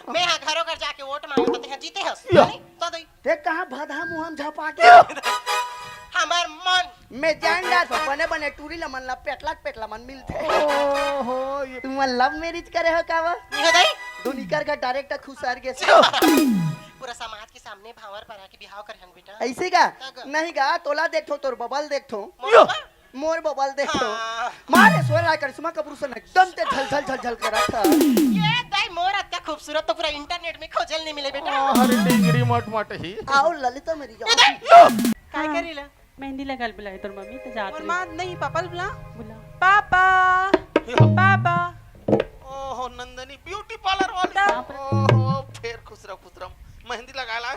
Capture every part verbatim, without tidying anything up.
मैं हा घरो घर जाके वोट मांगे, तो तेहा जीते हस। यो। नहीं, तो दई। ते कहाँ भदहा मुहम झपा के? यो। हमर मन। मैं जान डार बने बने टूरी ल मन ला पेटला पेटला मन मिलथे। ओहो, ये तुमन love marriage करे हो का वो? नहीं हो दई। दुनिकर का direct खुसर गे। यो। पूरा समाज के सामने भांवर परा के बिहाव करे हन बेटा। ऐसे का? तब। नहीं गा, तोला देखथो, तोर बबल देखथो। मोर यो। बबा? मोर बबल देखथो। हाँ। मारे सोरा करिश्मा कपूर से एकदम ते झल झल झल झल करत था। ये दाई मोर अत्या खूबसूरत तो पूरा इंटरनेट में खोजल नहीं मिले बेटा। अरे डिंगरी मट मट ही। आओ ललिता मेरी जान। ए दाई! यो! काय हाँ। करी ला? मेहंदी लगा बुलाए तोर मम्मी तो जात मोर रही। माँ नहीं, पापा ल बुला। बुला। पापा। यो। पापा। ओहो नंदनी ब्यूटी पार्लर वाली। बाप रे। ओहो फेर खुश रह खुश रह। मेहंदी लगा ला।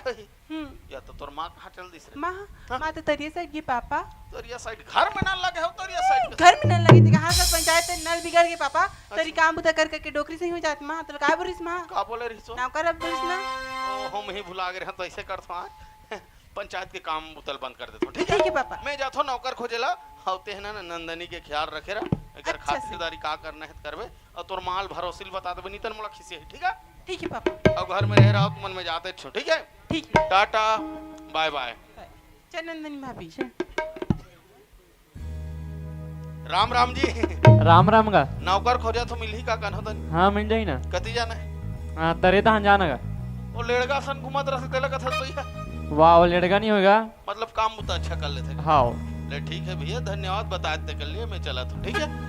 हम्म। या तो तोर माँ कहाँ चल दिस रे? माँ, हाँ? माँ तो तरिया साइड गे पापा। तरिया साइड घर में नल लगे हो, तरिया साइड के? घर में नल लगे थी, कहाँ से पंचायत ते नल बिगड़ गे पापा। अच्छा। तरी काम बुता कर करके डोकरी से ही हो जात माँ, तो का बोलिस माँ? का बोले रही सो? नौकर अब बोलिस ना। ओ, हम ही भुला गए हैं, तो ऐसे करथो आज। पंचायत के काम बुतल बंद कर देथो, ठीक है? ठीक है पापा। मैं जाथो नौकर खोजे ला, हाँ, तेहना ना नंदनी के ख्याल रखे रहा, एकर अच्छा से। खातिरदारी का करना है करबे, और तोर माल भरोसिल बता देबे, नीतन मोला खिसे है, ठीक है? ठीक है पापा। अब घर में रह रहा हो, तुमन में जाते छो, ठीक है? ठीक है। टाटा, बाय बाय। चल नंदनी भाभी। राम राम जी। राम राम गा। नौकर खोजा तो मिलही का कन्हो तनी? हाँ, मिल जाही ना। कति जाना है? हाँ, तरे तहाँ जाना गा। वो लेड़गा सन घूमत रहे तेला कथा तो या। वाह, वो लेड़गा नहीं होगा। मतलब काम बुता अच्छा कर लेथे। हाँ। ले ठीक है भैया, धन्यवाद बताए ते कर लिए, मैं चला था, ठीक है?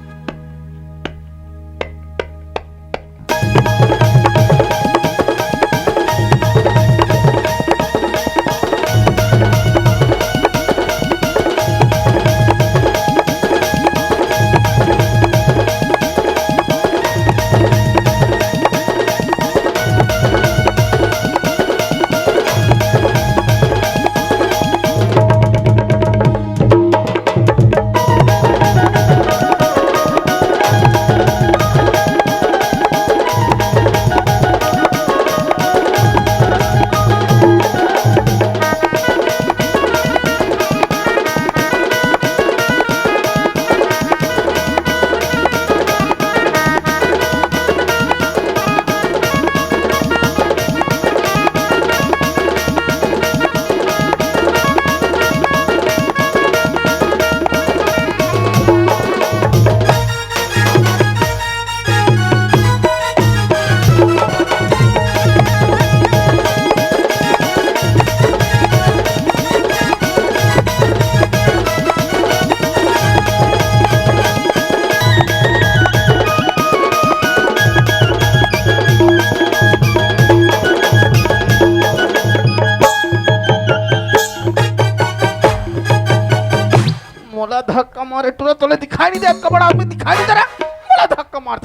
मोला धक्का मारे टुरा, तोले दिखाई नहीं दे, कबड़ आदमी दिखाई नहीं दे रहा, मोला धक्का मार।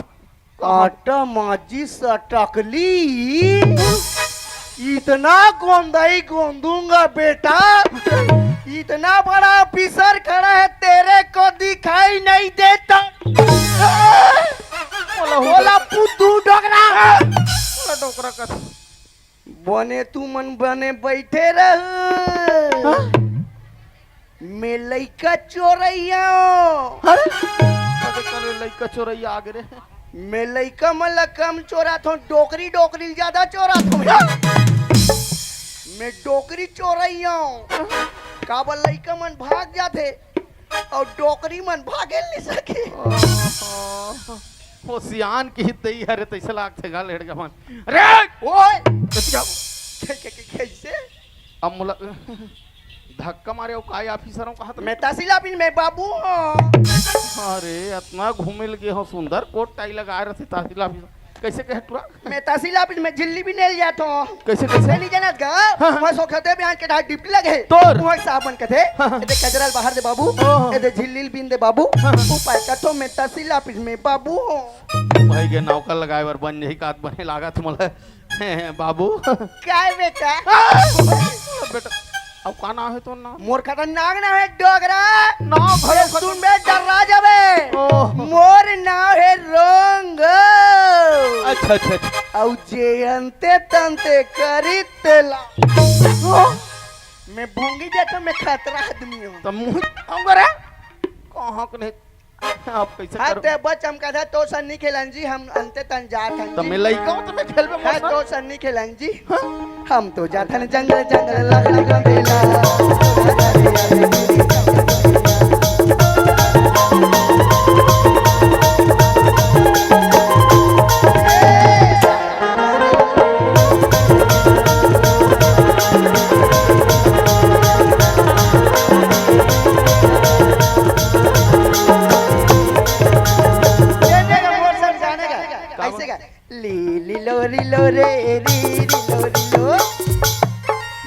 आटा माजी सटकली, इतना गोंदई गोंदूंगा बेटा, इतना बड़ा ऑफिसर खड़ा है, तेरे को दिखाई नहीं देता? बोला, बोला पुतू डोकरा। बोला डोकरा कर। बने तुमन बने बैठे रह। हाँ? मैं लइका चोरैया। हाँ? अबे करे लइका चोरैया आगे रे। मैं लइका मन ला कम चोराथों, डोकरी डोकरी ल ज्यादा चोराथों। मैं डोकरी चोरैया। काबर लइका मन भाग जाथे। अउ डोकरी मन भागे ल नइ सके। ओहो, वो सियान की दई हरे तइसे लागथे गा लेड़गा मन। अरे! ओए! कति जाओ? कै-, कै-, कै-, कइसे? अब मोला धक्का मारे अउ काय ऑफिसर हूँ कहा था? मैं तहसील ऑफिस में बाबू हूँ। अरे, अतना घूमे लगे हो, सुंदर कोट टाई लगाए रहते तहसील ऑफिस। कइसे कहे टुरा? मैं तहसील ऑफिस में झिल्ली भी नहीं ले जाता हूँ। कइसे, कइसे? नहीं जानत गा? हाँ, हाँ। वहाँ सोखते बिहान के ढाई ड्यूटी लगे। तोर? वहाँ साहब मन कथे, हाँ, हाँ। "एदे कजरा ल बाहर दे बाबू, ओहो। एदे झिल्ली ल बीन दे बाबू।" हाँ, हाँ। उपाय कथो मैं तहसील ऑफिस में बाबू हूँ। भाई के नौकर लगाए बर बन नहीं कात बने लागत मोला। बाबू। काय बेटा? आ! बेटा, अब का नाम है तोर नाम? मोर खतरनाक नाम है डोगरा। नाम घलो ए, सुन बे, डर्रा जाबे। ओह। मोर नाम है रोंगो। अच्छा, अच्छा, अच्छा। अउ जे अंते तंते करी तेला। ओह। मैं भोंगी जाता, मैं खतरा आदमी हूँ। त मुँह अंगरा? कहाँ के नहीं? अब कैसे हाँ, करूँ? ते बच हम कथा तो सन्नी खेलन जी, हम अंते तन जात हन तो जी। मैं लइका हूँ तो मैं खेलबे हाँ, मौसा। तो सन्नी खेलन जी। हाँ? हम तो जाथन जंगल, जंगल लकड़ी का मेला। ये देखो, मोर संग जाने का। का ऐसे बोल? का? ली, ली लो, री लो रे, री, री लो, री लो।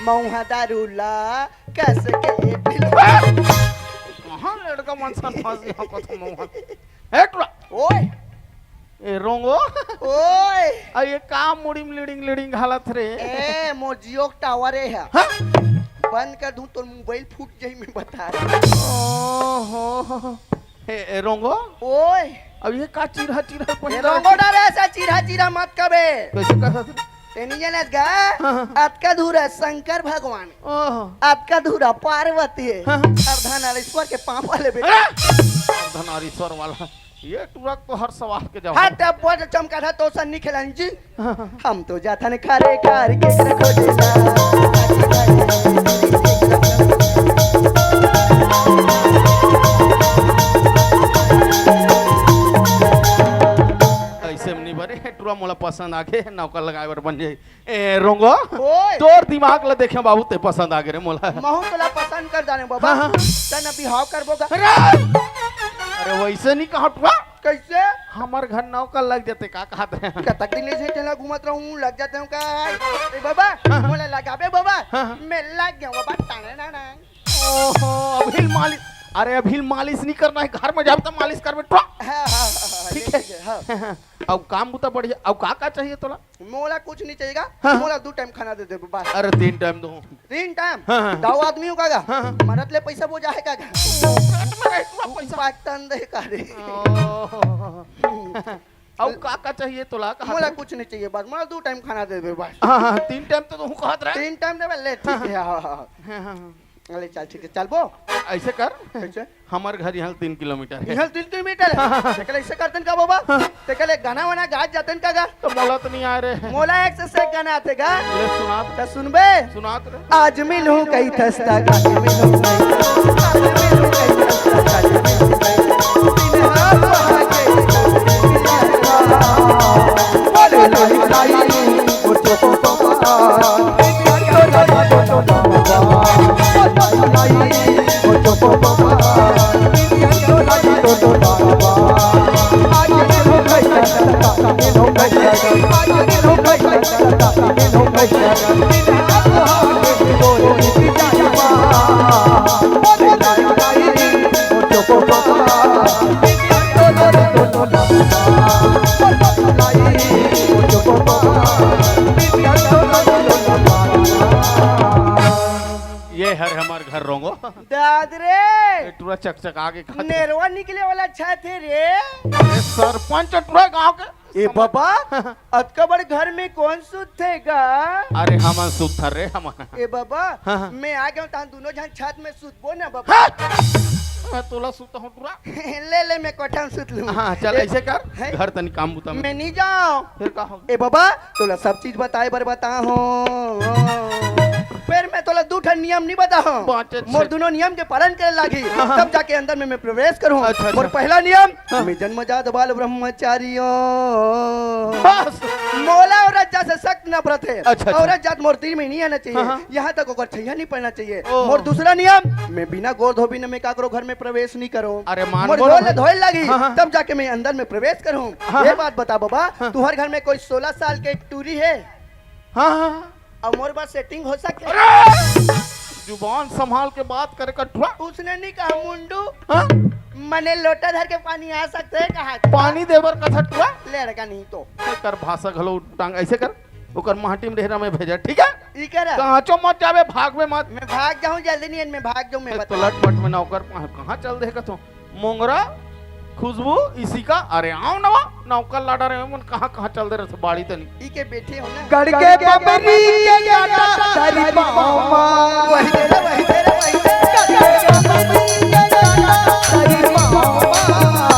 मऊहा दारू ला, कस के पी लो। कहाँ लड़का मन सन फंस गया, कथो मऊहा। ए, टुरा। ओए। ए, रोंगो। ओए। आ, ये का मुड़ी में लिड़िंग, लिड़िंग हालत रे? ए, मोर जियो के टावर है। हाँ? बंद कर दूं, तोर मोबाइल फूट जाई, मैं बता रहा हूँ। ओहो। ए, ए, रोंगो। ओए। अब ये का चिरहा, चिरहा ये पहिला रोंगो डरे ऐसा चिरहा, चिरहा मत कबे। कैसे कहा था? ते नहीं जानस गा? हाँ, हाँ। अतका दूर है शंकर भगवान। ओहो। अतका दूर है पार्वती है। हाँ, हाँ। अर्धनारीश्वर के पाँव वाले बेटा। अरे! अर्धनारीश्वर वाला। ये टुरा तो हर सवाल के जवाब। हाँ, तब बोल चमका था तो सन्नी खेलन जी। हम तो जाथन खारे खार के कर खोजे ला। ऐसे में नहीं बरे, टुरा मोला पसंद आगे, नौकर लगाए बर बन जाई। ए, रोंगो, ओए। तोर दिमाग ला देखे बाबू, ते पसंद आगे रे मोला। महू तोला पसंद कर जाने बाबा। हाँ, हाँ। तन बिहाव करबो गा। अरे! अरे, वैसे नहीं कहा टुरा। कैसे? हमर घर नौकर लग जाते, का कहत रहे? कतक दिन से तेला घूमत रहूं, लग जाते हूं का? ए बाबा, हाँ। मोला लगाबे बाबा। हाँ, हाँ। मैं लग गया बाबा, टाने ना ना। ओहो, अभी मालिश, अरे अभी मालिश नहीं करना है, घर में जाब तो मालिश करबे टुरा। हाँ, हाँ, हाँ, हाँ, ठीक ठीक है। है, हाँ। अब काम बुता बढ़िया, अब का का चाहिए तोला? मोला कुछ नहीं चाहिएगा, हाँ। मोला दू टाइम खाना दे दे बस। अरे तीन टाइम दो। तीन टाइम? हाँ, हाँ। दो आदमी हो कागा? हाँ, हाँ। मरत ले पैसा बोझा है कागा? मरत ले पैसा। पाटन दे का रे। ओह। अब का का चाहिए तोला, कहा मोला था? कुछ नहीं चाहिए बस, मोला दू टाइम खाना दे दे बस। हाँ, हाँ, तीन टाइम तो तू कहत रहे। तीन टाइम देबे, ले, ठीक है, हाँ, हाँ, हाँ। हाँ, हाँ, हाँ। ले चल, ठीक है, चलबो। ऐसे कर, कैसे? हमर घर यहाँ तीन किलोमीटर है। यहाँ तीन किलोमीटर है? हाँ, हाँ, हाँ। तेकर ऐसे करतन का बाबा? हाँ। तेकर एक गाना वाना गात जातन का गा? तो मोला तो नहीं आ रहे। मोला एक से एक गाना आथे गा? ले सुना। तो सुनबे? सुनात रे। आज मिलूं कई थस्ता, आज मिलूं कई थस्ता, आज मिलूं कई थस्ता, आज मिलूं कई थस्ता। बिन हाथ वहाँ के बोले लाई लाई। ये हर हमार घर रोंगो। दाद रे। ए, टूरा चकचका के खात। नेरवा निकले वाला छत हे रे। ए, सरपंच टूरा गांव के। ए बाबा, अतका बड़ घर में कौन सुतथे गा? अरे हमन सुतथन रे हमन। ए बाबा, हाँ, हाँ। मैं आ गया हूँ, तहां दोनों झन छत में सुतबो ना बाबा। हाँ? मैं तोला सुतहूँ टूरा। ले ले, मैं कोठा में सुत लूँ। हाँ, चल ए, ऐसे कर, हैं? घर तनी काम बुता में। मैं नहीं जाऊँ। फिर का हो? ए बाबा, तोला सब चीज बताए बर बताहूँ। फिर मैं तोला दू ठन नियम नहीं बताहूँ। बाँचे छे। मोर दोनों नियम के पालन करे लागी, हाँ, हाँ। तब जाके अंदर में मैं प्रवेश करूँ। अच्छा, अच्छा। मोर पहला नियम, हाँ। मैं जन्मजात बाल ब्रह्मचारी हूँ। बस। मोला औरत जात से सख्त नफरत है। अच्छा, अच्छा। औरत जात मोर दिल में नहीं आना चाहिए। हाँ, हाँ। यहाँ तक ओकर छैया नहीं पड़ना चाहिए। ओह। मोर दूसरा नियम, मैं बिना गोड़ धोबी न मैं काकरो घर में प्रवेश नहीं करूँ। अरे मान मोर बोलो गोड़ भाई। धोए लागी, हाँ, हाँ। तब जाके मैं अंदर में प्रवेश करूँ। हाँ, ये हाँ। बात बता बाबा, हाँ। तुहर घर में कोई सोलह साल के टूरी है? हाँ, हाँ, हाँ। अब मोर बार सेटिंग हो सके? अरे! जुबान संभाल के बात करे कठुआ। उसने नहीं कहा मुंडू। हाँ? मने लोटा धर के पानी आ सकते है कहा? पानी देबर कथा टुआ? लड़का नहीं तो। कर भाषा घलो टांग ऐसे कर। ओकर माटी में डेहरा में भेजा, ठीक है? ई करा। कहाँ चो मत जावे, भाग में मत। मैं भाग जाऊँ जल्दी नहीं, मैं भाग जाऊँ, मैं ए, बता। तो लट पट में नौकर पा-, कहाँ चल दे कथो? मोंगरा, खुशबू, इसी का, अरे आओ नवा, नौकर लाडा रे, मन कहाँ, कहाँ चल दे रहे थे, बाड़ी तनी। ई के बैठे हो ना। गड़ के बबरी के काटा तारी पाँव मा। वही तेरा, वही तेरा, वही तेरा। गड़ के बबरी के काटा तारी पाँव मा।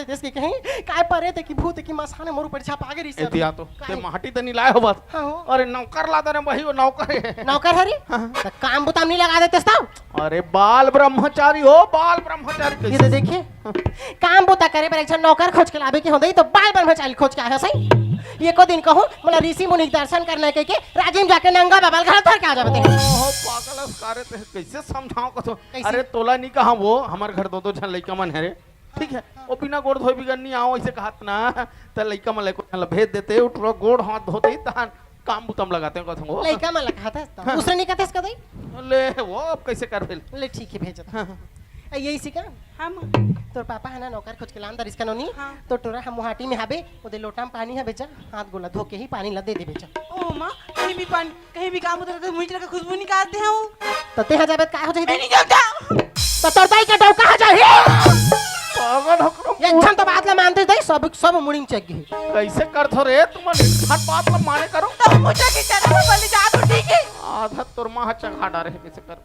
देस के कहीं, काय परेत हे कि भूत हे कि मसान हे, मोर ऊपर झपा गे रिहिस एती अभी। आ तो, काय? ते माटी त नइ लाय होबस। हाँ हो। अरे नौकर ला दे रे भाई, वो नौकर हे। नौकर हरे? हाँ। त काम बुता म नइ लगा देतेस तब? अरे बाल ब्रह्मचारी हो, बाल ब्रह्मचारी ये कइसे? तो देखिए, काम बुता करे बर एक झन नौकर खोज के लाबे के होंदे, त बाल ब्रह्मचारी खोज के आय हस। एको दिन कहूँ, मोला ऋषि मुनि के दर्शन करना हे कहिके, राजिम जाके नंगा बाबा ल घर धर के आ जाबे ते। ओहो, पागल हस का रे, ते कइसे समझावं कथों? कइसे? अरे तोला नइ कहा वो, हमर घर दो दो झन लइका मन हे रे। ठीक है, वो बिना गोड़ धोए बिगर नइ आवंव, अइसे कहत ना, त लइका मन ल एको झन ल भेज देते, वो टुरा गोड़ हाथ धोते ही तहान काम बुता म लगातेंव कथों वो। लइका मन ल कहत हस त, हाँ। दूसरे नइ कहत हस कदई? ले, वो अब कइसे करबे? ले, ठीक हे, भेजत हँव। हाँ, हाँ। अ, ये इसी का? हाँ, माँ। तोर पापा हे ना, नौकर खोज के लान दरिस का नोनी? हाँ। त टुरा हम मुहाटी में हाबे, ओदे लोटा म पानी हाबे, जा, हाथ गोड़ ला धो के ही पानी ला दे देबे, जा। ओ माँ, कहीं भी पानी कहीं भी काम होता रहता है, मुझे लगा खुशबू निकालते हैं वो। त तेहा जाबे त का हो जाही? मैं नहीं जानता। त तोर दाई के डौका हो जाही। पागल हो करो। एक झन तो बात ला मानते दाई, सब, सब मुड़ी में चढ़ गई। कइसे करथो रे तुमन? हर बात ला माने करो। तो मुझे की चढ़ा बलि जा तो ठीक है। आधा तोर माँ चढ़ा डारे हे, कइसे कर?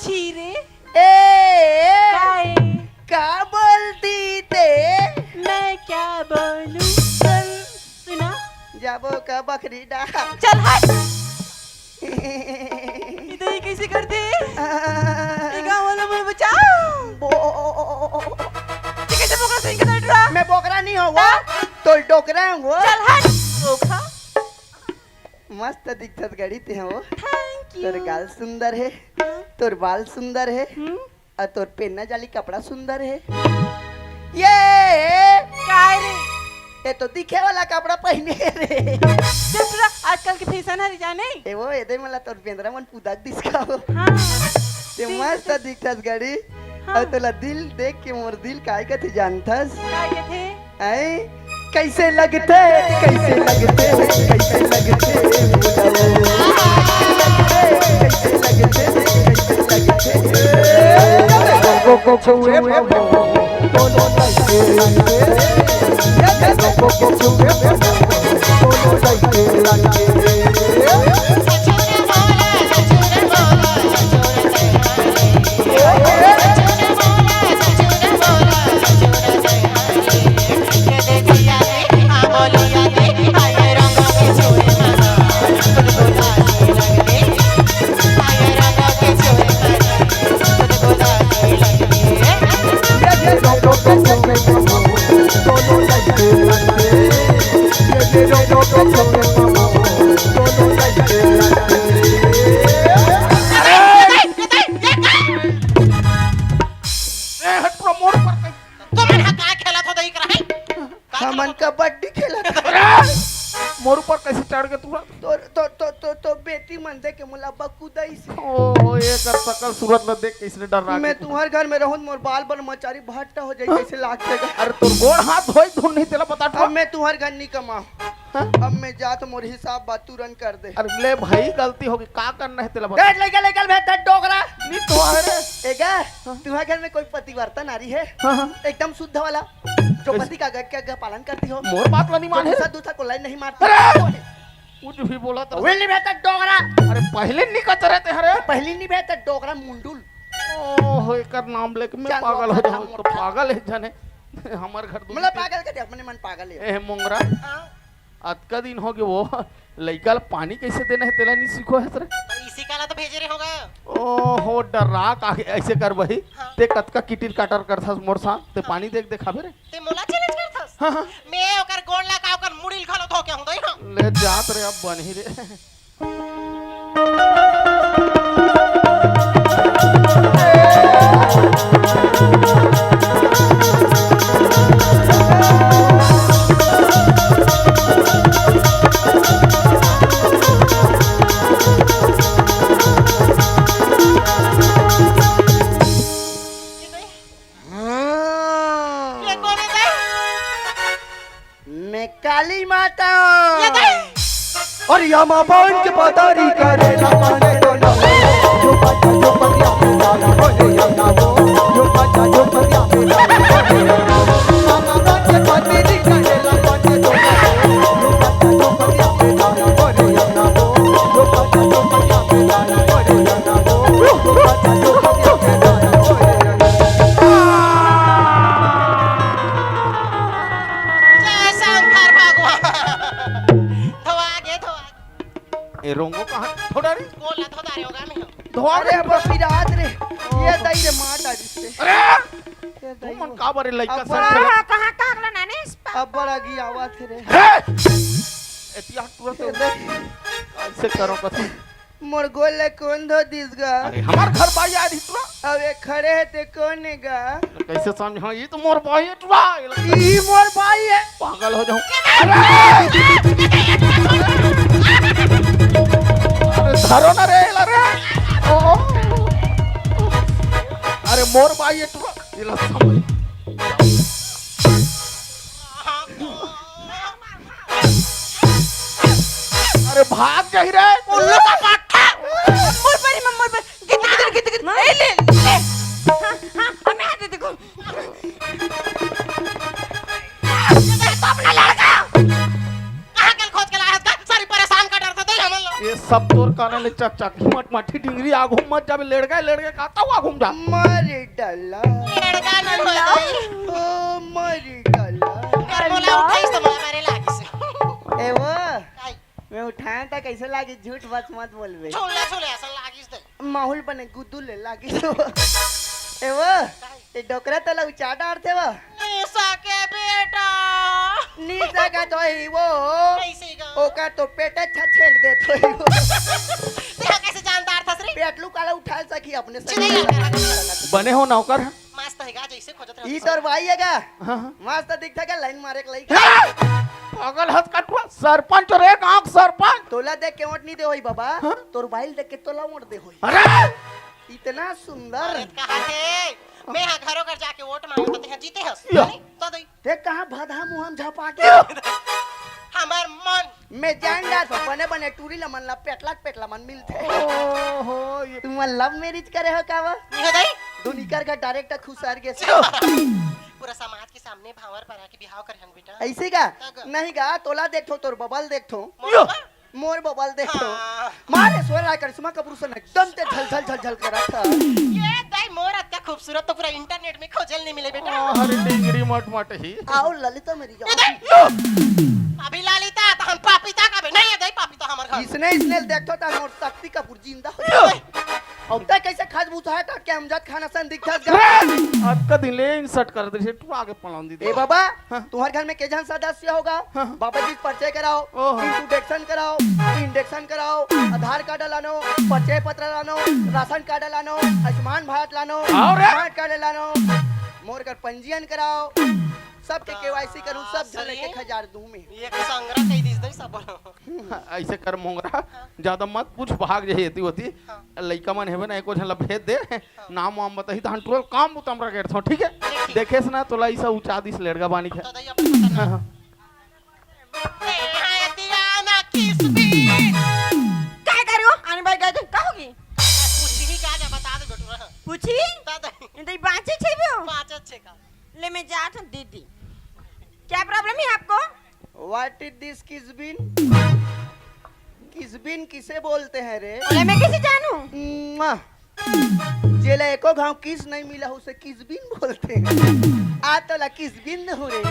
छी रे। ए, काय? का बोलती ते? मैं क्या बोलूं? चल। सुना। जाबो का बकरी डा। चल हट। इधर ये कैसे करते? आ। ये गाँव वाला मुझे बचाओ। बो- ये कैसे बोकरा सही कर रहा? मैं बोकरा नहीं हूँ वो। हाँ? तो डोकरा हूँ वो। चल हट। बोकरा। मस्त दिखत गड़ी ते हो। Thank you। तोर गाल सुंदर है, हाँ। तोर बाल सुंदर है, हम्म। अउ तोर पेन्ना जाली कपड़ा सुंदर है। ये काय रे? ये तो दिखे वाला कपड़ा पहने रे। चल पूरा आजकल के फैशन हर जाने। ए वो, एदे मला तोर बेंदरा मन पुदक दिस का हो। हाँ। ते दिल मस्त से दिखथस गड़ी। हाँ। अउ तोला दिल देख के मोर दिल काय कथे जानथस? काय कथे? ऐ, कैसे लगथे, कैसे लगथे, कैसे लगथे, कैसे लगथे, कैसे लगथे? को, को छुए पावो, दोनों कैसे लगथे? को, को छुए पावो, दोनों कैसे लगथे? ए, हट, पूरा मोड़ पर कर। तुमन हा का खेलत हो दही कराही? का हमन खेलत हो? कबड्डी खेलत। अरे! मोर ऊपर कैसे चढ़ के तुरंत? तो, तो, तो, तो, तो बेटी मन देख के मोला बकु दईस। ओ, एकर सकल सूरत ल देख के इसने डर रहा मैं है। तुम्हार घर में रहूं, मोर बाल बर मचारी भट्टा हो जाई, हाँ? कैसे लागथे गा? अरे, तोर गोड़ हाथ धोई धुन नहीं, तेला बता तो। अब मैं तुम्हार घर नहीं कमा। हाँ? अब मैं जात, मोर हिसाब बात तुरंत कर दे। अरे ले भाई, गलती होगी, का करना है तेला बता। ए, लइका, लइका, भेज दे डोकरा। नहीं तो अरे। एगा, हाँ। तुम्हारे घर में कोई पतिव्रता नारी है? हाँ, हाँ। एकदम शुद्ध वाला, जो कैसे? पति का आज्ञा का पालन करती हो। मोर बात ला नहीं जो माने। दूसरा, दूसरा को लाइन नहीं मारती। अरे! कुछ भी बोला तो। पहली नहीं भेज दे डोकरा। अरे पहले नहीं कहते रहते, अरे। पहली नहीं भेज दे डोकरा मुंडुल। ओहो, एकर नाम लेके मैं चांद पागल हो मोटा जाऊँ, तो मोटा। पागल है जाने। हमारे घर दूर मतलब के पागल के दे, अपने मन पागल है। ए, मोंगरा। हाँ। अतका दिन हो गए वो लइका ल पानी कैसे देना है, तेला नहीं सीखो है रे। तो इसी काला तो भेजे रहे होगा। ओहो, डर्रा का ऐसे कर बही। हाँ। ते कतका किटिर काटर करथस मोर साथ, ते हाँ। पानी देख देखाबे रे। ते मोला challenge करथस? हाँ, हाँ। मैं ओकर गोड़ ला का ओकर मुड़ी ल घलो धो के हूँ, दई ना। ले जात रे अब बनही रे। काली माता। ये दे। अरे या माँ बन के पतारी करे ला पाने तो ना हो। जो पाचा जो पतिया पे डाला हो रे या ना हो। जो पाचा जो पतिया पे डाला हो रे या ना हो। माँ बन के पतारी करे ला पाने तो ना हो। जो पाचा जो पतिया पे डाला हो रे या ना हो। जो पाचा जो पतिया पे डाला हो रे या ना हो। जो पाचा जो पतिया पे डाला हो रे या ना हो। जय शंकर भगवान। धोआ गे, धोआ गे। ए रोंगो कहाँ? थोड़ा रे। बोला, धोदा रे होगा मैं। धोआ अरे रे। बपी रात रे। ये दई रे मार डाली से। अरे! ये दई तुमन वो। का बरे लइका अब से बड़ा खेला? हाँ, कहाँ का अगला नाने इस पा- अब बड़ा गी आवा थे रे। हे! एतिया तुरंत ये दई। कैसे करो कसम? मोर गोल ले कौन धो दिस गा? अरे, हमार घर बाई आ रही तुरा। अब एक खड़े है ते कौन है गा? कैसे समझ? हाँ, ये तो मोर बाई है तुरा। ई मोर बाई है। पागल हो जाऊं। अरे, धरो ना रे, ला रे। ओ। अरे, मोर बाई है तुरा। ये ला समझ। अरे भाग जाही रे। उल्लू का पाठा। मोर परी, मोर परी। गिद्ध, गिद्ध, गिद्ध, गिद्ध। ए, ले, ले। हाँ, हाँ, हमें हाथ दे देखो। ये तो अपना लड़का। कहाँ के खोज के लाया है? सारी परेशान कर डरता था हमन लोग। ये सब तोर काने ले चक चक। हिम्मत मठी डिंगरी आगू मत जाबे, लेड़ गए, लेड़ गए, कहता हुआ घूम जा। मारे डल्ला। लड़का नहीं होता है। ओ मारे डल्ला। कर बोला उठाइस तो मारे लागिस। ए वो, काई? मैं उठाया था, कैसे लागिस? झूठ बस मत बोलबे। छोले, छोले, ऐसा लागिस दे। माहौल बने गुद्दू ले लागिस। ए वो, काई? ए डोकरा तला उचा डारथे वो। निशा के बेटा। निशा का तो ही वो। कैसे गा? ओका तो पेटे छछेक देत होही वो। तेरा कैसे जानदार था रे? पेटलू काला उठा सकी अपने से। चिड़ैया का। बने हो नौकर? मस्त है गा, जैसे खोजत रहे। ई तोर भाई है गा? हाँ, हाँ। मस्त दिखता क्या लाइन मारे के लई? पागल हस कटुआ, सरपंच रे, गांव के सरपंच। तोला देख के वोट नहीं दे होई बाबा। हाँ? तोर भाई देख के तोला वोट दे होई। अरे! इतना सुंदर। अरे कहा थे? मैं हाँ घरों घर जाके वोट मांगो तो तेहा जीते हस। या। अरे, तो दई। ते कहाँ भदहा मुहम झपा के? हमार मन। मैं जान डार बने बने टूरी ला मन ला पेटला पेटला मन मिलथे। ओहो, ये तुम लव मैरिज करे हो का वो? नहीं हो दई। दुनिकर का डायरेक्ट खुसर गे। पूरा समाज के सामने भांवर परा के बिहाव करे हन बेटा। ऐसे का? तग। नहीं गा, तोला देखथो, तोर बबल देखथो। मोर यो। बबल? मोर बबल देखो। हाँ। मारे सोर ला करिश्मा कपूर से एकदम ते झल झल झल झल करा था। ये दाई मोर अत्ता खूबसूरत तो पूरा इंटरनेट में खोजल नहीं मिले बेटा। अरे डिंगरी मट मट ही। आओ ललिता मेरी जान। ये दाई। अभी ललिता तो हम पापिता का भी नहीं है दाई, पापिता हमार घर। इसने इसने देखो तो मोर शक्ति कपूर जिंदा हो जाए। अब तक कैसे खाज बुझाए था क्या हम जात खाना सन दिखा जा। अतका दिन ले इंसर्ट कर दे से तू आगे पलान दी दे। ए बाबा, हाँ। तुम्हारे घर में के जन सदस्य होगा? हाँ। बाबा जी से परिचय कराओ, ओहो। इंट्रोडक्शन कराओ, इंडक्शन कराओ, आधार कार्ड लानो, परिचय पत्र लानो, राशन कार्ड लानो, आयुष्मान भारत लानो, आओ रे। स्मार्ट कार्ड लानो, मोर कर पंजीयन कराओ, सबके केवाईसी करूँ, सब झन एक एक हजार दूँ में। एक संग्रह कही दीस दई सब। ऐसे कर मोंगरा, ज्यादा मत पूछ, भाग जाही एती ओती। हाँ। लइका मन हेबे ना, एको झन ला भेज दे, हाँ। नाम वाम बताही, तहन टोल काम बुता म रगेड़थों, ठीक है? ठीक, ठीक। देखेस ना, तोला ऐसा उचा दिस लेड़गा बानी के। तो दई अपन खतरनाक। हाँ, हाँ। ए, हाय दिया ना किस भी। काय करियो? आने भाई गए थे, का होगी? पूछी ही का जा, बता दे बेटू रहा। पूछी? बता दे। नहीं तो ये बाँचे छे भी हो? बाँचे छे का। ले, मैं जात हूँ दीदी। क्या प्रॉब्लम है आपको? What is this किसबिन? किसबिन किसे बोलते हैं रे? अरे, मैं कैसे जानूं? मुआ। जेला एको घाव किस नहीं मिला, उसे किसबिन बोलते हैं। आ तोला किसबिन हो रे।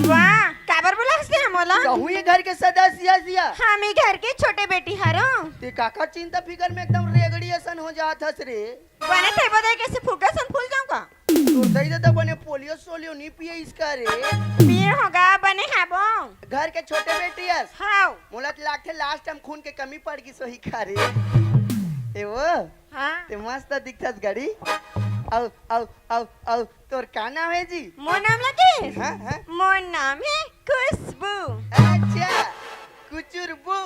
वाह, काबर बोला हंसते हैं मोला? कहूँ ये घर के सदस्य जिया। हाँ, मैं घर के छोटे बेटी हरो। ते काकर चिंता फिकर में एकदम रेगड़ी असन हो जात हस रे। बने थे बदे कैसे फुग्गा सन फूल जाऊंगा? तोर दई ददा बने पोलियो सोलियो नी पिए इसका रे। पिए होगा, बने है वो। घर के छोटे बेटी हस। हाँ। मोला तो लागथे लास्ट टाइम खून के कमी पड़ गई सोही खा रे। ए वो, हाँ। ते मस्त दिखथस गड़ी। अउ, अउ, अउ, अउ, तोर का नाम है जी? मोर नाम लगे? हाँ, हाँ। मोर नाम है खुशबू। अच्छा, कुचुरबू।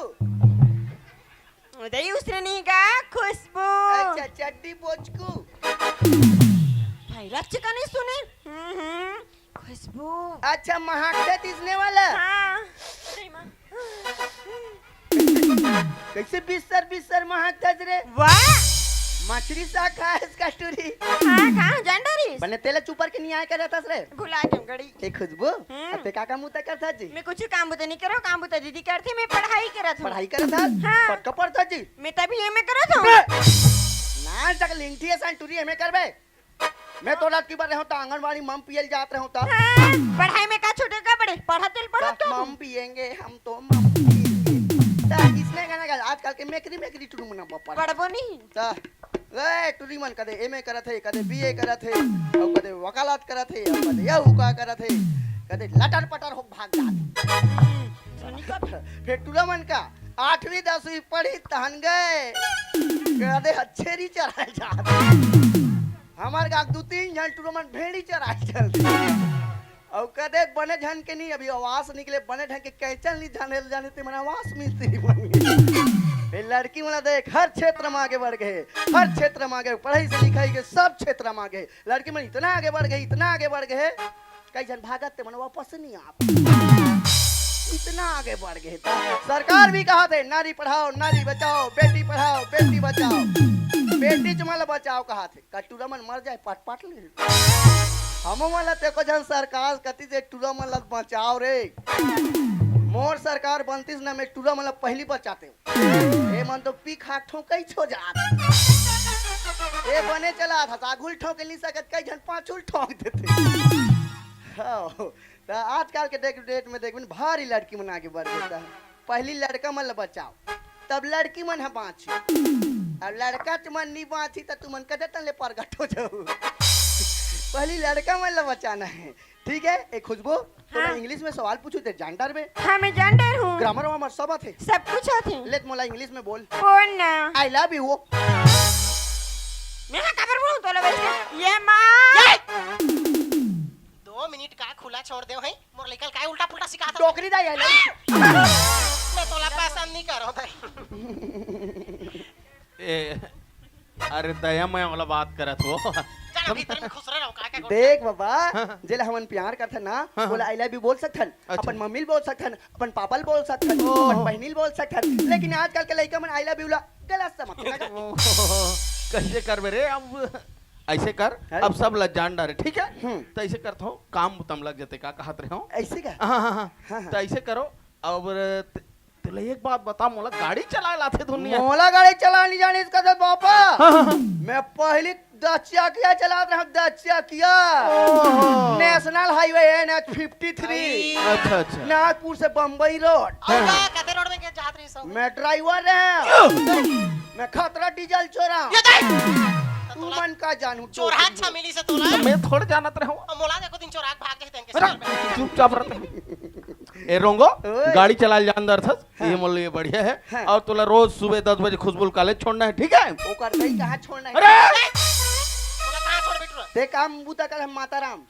उदय उसने नहीं कहा खुशबू। अच्छा, चड्डी बोचकू। भाई, रच्च का नहीं सुने? हम्म, हम्म। खुशबू। अच्छा, महकथे तइसने वाला। हाँ। कइसे बिस्सर बिस्सर महकथस रे? वाह। मछरी साग खाएस का टूरी? हाँ, कहाँ जान डरिस? बने तेला चुपर के नियाय करथस रे। भुला गेंव गड़ी। ए खुशबू, हम्म। अब ते का काम बुता करथस जी? मैं कुछ काम बुता नहीं करों, काम बुता दीदी करथे, मैं पढ़ाई करत हूँ। पढ़ाई करथस? हाँ। कतका पढ़थस जी? मैं तभी एम ए करत हूँ। ना तक लिंगठी असन टूरी एम ए करबे। मैं तो रात की बार रहूं तो आंगनबाड़ी मम पियल जात रहूं तो। हाँ, पढ़ाई में का छूटे का बड़े? पढ़त तेल पढ़त तो मम पियेंगे हम तो मम पियेंगे। त इसने गाना गा आजकल के मेकरी मेकरी टुरु मना बप्पा। पढ़बो नहीं। त ए टुरी मन कदे एम ए करत हे, कदे बी ए करत हे, अउ कदे वकालत करत हे, अउ कदे यहू का करत हे, कदे लटर पटर हो भाग जात। सुनी का? फेर टुरा मन का आठवीं दसवीं पढ़ी तहन गए, कदे हच्छेरी चराए जात। हमर गाँव दू तीन झन टुरा मन भेड़ी चराए चल। अउ कदे बने झन के नहीं, अभी आवास निकले, बने ढंग के कैचल नहीं जाने ले जाने ते मन आवास मिस्त्री बन गए। ए लड़की मन देख, हर क्षेत्र में आगे बढ़ गए, हर क्षेत्र में आगे, पढ़ाई से लिखाई के सब क्षेत्र में आगे। लड़की मन इतना आगे बढ़ गए, इतना आगे बढ़ गए, कई झन भागत ते मन वापस नहीं आप। इतना आगे बढ़ गए। सरकार भी कहाथे, नारी पढ़ाओ, नारी बचाओ, बेटी पढ़ाओ, बेटी बचाओ, बेटी चुमा ला बचाओ कहाथे। का टुरा मन मर जाए, पाट पाट ले। हमो मन ला ते को झन सरकार कति से टुरा मन ला बचाओ रे। मोर सरकार बनतीस ना, मैं टुरा मन ला पहली बचाते। ए मन तो पी खा ठोंकई छो जात। ए बने चला था, आगुल ठोंक नहीं सकत, कई झन पाछुल ठोंक देते। हाँ, त आजकल के डेट, डेट में देखबिन, भारी लड़की मन आगे बढ़ जाता है। पहली लड़का मन ला बचाओ, तब लड़की मन ह बाँची। अब लड़का तुमन नहीं बाँची, त तुमन कदे तन ले प्रगट हो जाओ। पहली लड़का मन ला बचाना है, ठीक है? ए खुशबू, तोला हाँ। इंग्लिश में सवाल पूछू ते जान डरबे? हाँ, मैं जान डर हूँ। ग्रामर वामर सब आथे। सब कुछ आथे। ले त मोला इंग्लिश में बोल। बोल ना। I love you। मैं हाँ काबर बोलूँ तोला वैसे? ये माँ। दो मिनट का खुला छोड़ देव है, मोर लइका ल काय उल्टा पुल्टा सिखात हस? डोकरी दाई I love you। मैं तोला पसंद नहीं करो था। ए, अरे दया मैं वाला बात करत हो। चल भीतर में खुसरे रहो, का का देख बाबा, हाँ। जेला हमन प्यार करथन ना, हाँ, ओला हाँ। I love you बोल सकथन, अच्छा। अपन मम्मी ल बोल सकथन, अपन पापा ल बोल सकथन, ओहो। अपन बहिनी ल बोल सकथन, लेकिन आजकल के लइका मन I love you ला गलत समझथे ना। ओहो, कैसे करबे रे? अब ऐसे कर, है? अब सब ला जान डारे, ठीक है? हम्म। तो ऐसे करत हो, काम बुता म लग जाते, का कहत रहे हो? ऐसे का? हाँ, हाँ, हाँ। हाँ, हाँ। तो ऐसे करो, अब त- तोला एक बात बता, मोला गाड़ी चलाए लाथे दुनिया। मोला गाड़ी चलानी जानी इसका तो पापा। हाँ, हाँ, हाँ। मैं पहली दस चकिया चलात रहा, दस चकिया। ओहो। National Highway N H fifty three, अच्छा, अच्छा। नागपुर से बम्बई रोड। और का कते रोड में के जात रही सब? मैं ड्राइवर रहा। मैं खतरा डीजल चोरा। ये देख। तू मन का जानू चोरहा अच्छा मिली से तोला। मैं थोड़े जानत रहे हो। अब मोला देखो दिन चोराक भाग जाते हैं अरे, चुपचाप रहते। ए रोंगो, ओए। गाड़ी चलाए जान डरथस, हाँ। ये मोल लिए बढ़िया है। हाँ। और तोला रोज सुबह दस बजे खुशबू ल कॉलेज छोड़ना है, ठीक है? ओकर दई कहाँ छोड़ना है? अरे! मोला कहाँ छोड़ बैठ रहा? ते काम बूता कर हम माता राम।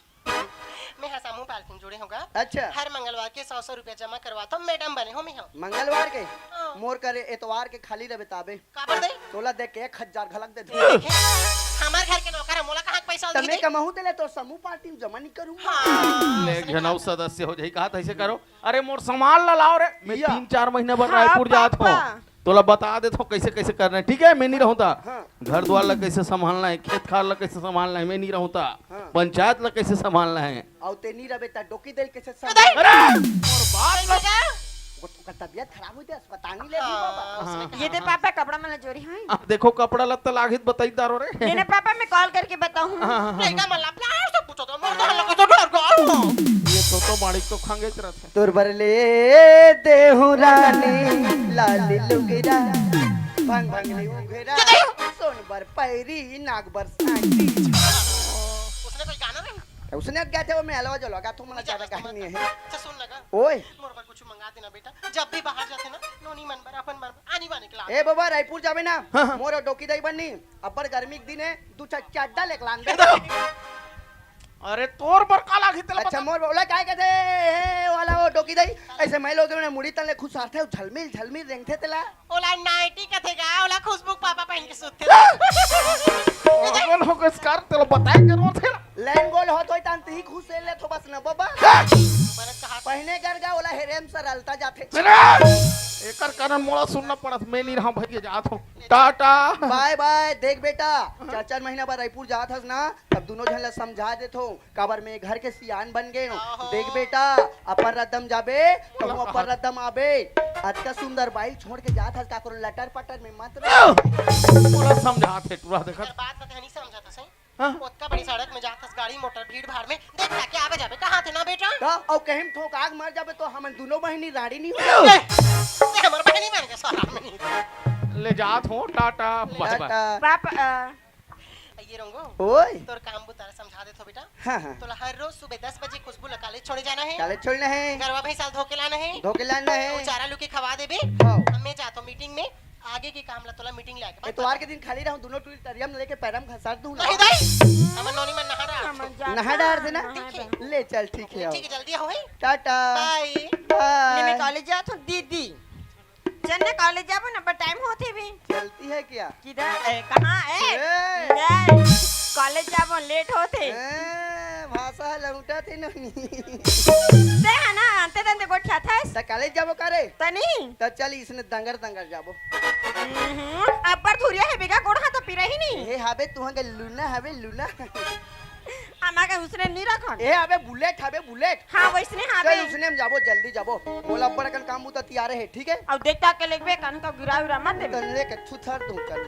मैं हा समूह पालतन जुड़े होगा। अच्छा। हर मंगलवार के सौ सौ रुपया जमा करवा तो मैडम बने हो मैं हो। मंगलवार के? हाँ। मोर करे एतवार के खाली रहे ताबे। काबर दे? तोला देख के एक हजार घलक दे दे। हमार घर के नौकर है, मोला कहाँ के पैसा तमे दे? कमाहू तेले तो समूह पार्टी में जमा नहीं करूँ। हाँ। ले एक झन अउ सदस्य हो जाही, कहा था ऐसे करो। अरे मोर सामान ला लाओ रे, मैं या। तीन चार महीना बर हाँ, रायपुर जात हो। पापा। तोला बता देत हो कैसे कैसे करना है, ठीक है? मैं नहीं रहूँ ता। हाँ। घर द्वार ला कैसे संभालना है, खेत खार ला कैसे संभालना है, मैं नहीं रहूँ ता। हाँ। पंचायत ला कैसे संभालना है। अउ ते नहीं रबे ता डोकी देल कैसे सब। अरे! मोर बाप ला ओकर तबियत खराब हो जाए, अस्पताल नहीं ले अभी बाबा। हाँ, हाँ। उसने कहा, ये दे हाँ। पापा कपड़ा मन ला जोरी है। अब देखो कपड़ा लत्ता लागित बताई दारो रे। नहीं, नहीं पापा, मैं कॉल करके बताऊँ। हाँ, हाँ, हाँ। लइका मन ला प्यार से पूछो तो, मोर तो हल्ला को तो डर गया। ये तो तो माड़िक तो खंगेच रहते। तोर बर ले देहु रानी लाली लुगरा, भंग भंग ले उघरा, सोन बर पैरी, नाग बर सांटी। उसने कोई गाना नहीं? उसने क्या थे वो मैं हलवा जो लगा तो मला ज्यादा कहानी नहीं है। अच्छा सुन ना का, ओए, मोर बर कुछ मंगा देना बेटा, जब भी बाहर जाते ना, नोनी मन बर, अपन मन बर, आनी बानी के ला। ए बाबा, रायपुर जाबे ना, हाँ, हाँ। मोर डोकी दई बननी, अब्बड़ गर्मी के दिन है, दू चार चड्डा लेके लान दे। अरे तोर बर का लागी तेला अच्छा, बता। मोर ओला काय कहते हे वाला वो डोकी दई, ऐसे मैं लोग में मुड़ी तले खुश आते हो, झलमिल झलमिल रेंगथे तेला। ओला नाइटी कथे गा, ओला खुशबू के पापा पहन के सुतथे। कौन हो गस कर तेला बताए जरूरत है ना। लाइन गोल हो तो तान ही खुश हे, ले तो बस न बाबा। हाँ। बने कहा पहिने गरगा ओला हेरे म सरलता जाथे। अरे! एकर कारण मोला सुनना पड़त, मैं नहीं रहा भैया, जात हूँ। टाटा। बाय बाय। देख बेटा, चार चार महीना बाद रायपुर जात हस ना, तब दोनों झन ला समझा देथो, काबर मैं घर के सियान बन गए हूँ। आहो। देख बेटा, अपर रद्दम जाबे, तो बोला अपर कहा। रद्दम आबे। अतका सुंदर बाइक छोड़ के जात हस, काकरो लटर पटर में मत रह। मोला समझात हे, टूरा देखत। एकर बात ला तो नहीं समझत हस, हैं? हाँ। ओतका बड़ी सड़क में जात हस, गाड़ी मोटर भीड़ भाड़ में, देख ताके आवे जाबे, कहाँ थे ना बेटा? का? अउ कहीं ठोका के मर जाबे तो हमन दोनों बहिनी राड़ी नहीं हो? ए, ए, हमर बहिनी मर गए, साला में नहीं। ले जात हो, टाटा, बाय बाय। टाटा। पापा, अ, ये रंगो, ओए। तोर काम बुता ला समझा देथो बेटा। हाँ, हाँ। तोला हर रोज सुबह दस बजे खुशबू ला कॉलेज छोड़े जाना है। कॉलेज छोड़ना है। गरवा भैंसा ला धोके लाना है। धोके लाना है। तो चारा लुके खवा देबे। हाँ। अब मैं जात हूँ मीटिंग में, आगे के काम ला तोला मीटिंग ले आके बात एतवार के दिन खाली रहूं, दोनों टूरी तरिया में लेके पैरम घसार दूं ना। नहीं दाई, हमर नोनी मन नहा डार हमन जात नहा डार देना। नहा डार। ले चल, ठीक है, ठीक है, आओ। जल्दी आओ, हैं? टाटा। बाय। बाय। ले, मैं कॉलेज जात हूँ, दीदी। चल ना, कॉलेज जाबो ना, पर टाइम होत हे भी। चलती है क्या? किधर? ए, कहाँ? ए, ए। ए, कॉलेज जाबो, लेट होत हे। ए, भाषा लौटा थे नोनी। ते है ना, अंते तंते गोठिया था। त कॉलेज जाबो का रे? त नहीं। त चल, इसने दंगर दंगर जाबो। हम्म, अब्बड़ धुरिया हे बेगा, गोड़ हाथ पीरा ही नहीं। हे हाबे, तुहां के लूना हाबे, लूना। आमा के उसने नहीं रखन। ए, अबे बुलेट हाबे, बुलेट। हाँ, वैसने हाबे। चल, उसने हम जाबो, जल्दी जाबो। मोला अब्बड़ अकन काम बुता तियारे हे, ठीक है? अब देख ताके लेगबे, कन का गिरा उरा मत देबे। तन लेके थुथर दूं कन।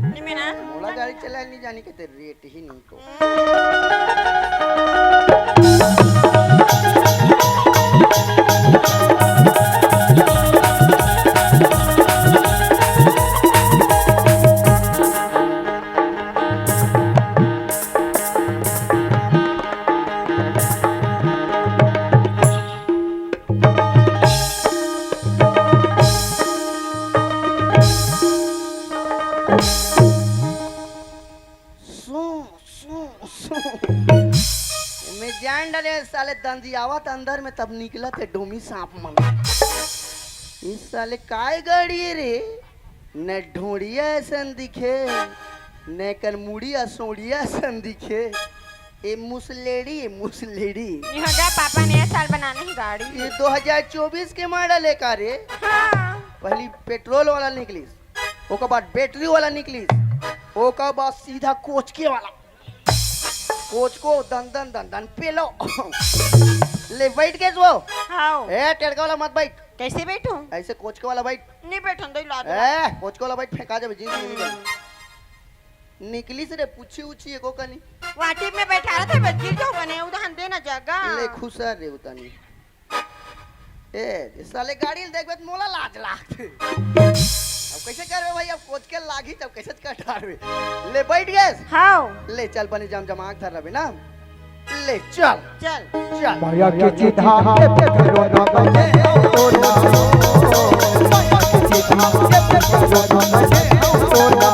नहीं मैं ना। मोला गाड़ी चलाए नहीं जानी के तेरे रेट ही नहीं। सू, सू, सू। मैं जान डारे साले दंदियावत अंदर में तब निकलत हे डोमी सांप मन। इस साले काय गाड़ी हे रे? न ढोड़िया असन दिखे, न कर मुड़ी असोड़िया असन दिखे। ए मुसलेड़ी, ए मुसलेड़ी। ये हो गया, पापा ने ये साल बनाने ही गाड़ी। ये दो हज़ार चउबीस के मॉडल हे का रे? हाँ। पहली पेट्रोल वाला निकलिस, ओकर बाद बैटरी वाला निकलिस, ओकर बाद सीधा कोचके वाला। कोचको दन दन दन दन पेलो। ले बैठ गेस वो। हाँ। ए, टेड़का वाला मत बैठ। कैसे बैठूं? ऐसे कोचके वाला बैठ। नहीं बैठन दे, लाज ए, कोचके वाला बैठ, फेंका जाबे, जींस नहीं निकल। निकलिस रे, पूछी उछी एको कनी। वाटिप में बैठा रहा था, बस गिर जाओ बने, उदाहरण देना जागा। ले खुसर रे उतनी। ए, ये साले गाड़ी ल देखबे त मोला लाज लागथे। अब कैसे करबे भाई, अब कोचके लागही, तब कैसे कटारबे? ले बैठ गेस? हाँ। ले चल, बने जम जमा के धर रबे ना। ले चल। चल। चल। माया के चिन्हा पे करो ना बने तोला। माया के चिन्हा पे करो ना बने तोला।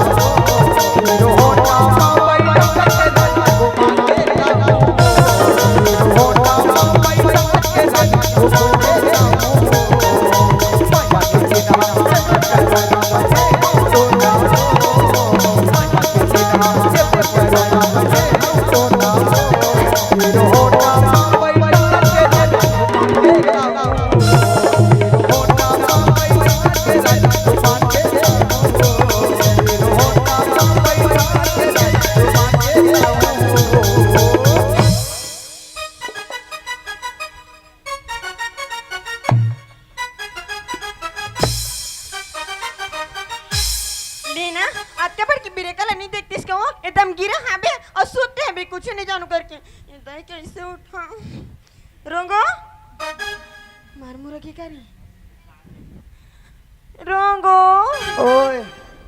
ले ना, अतका बड़की ब्रेकर ला नहीं देखतिस का वो? एकदम गिरा हाबे अउ सुत्ते हाबे, कुछ नहीं जानू करके। ये दाई कैसे उठा? रोंगो? मार मुरा के करी? रोंगो? ओए।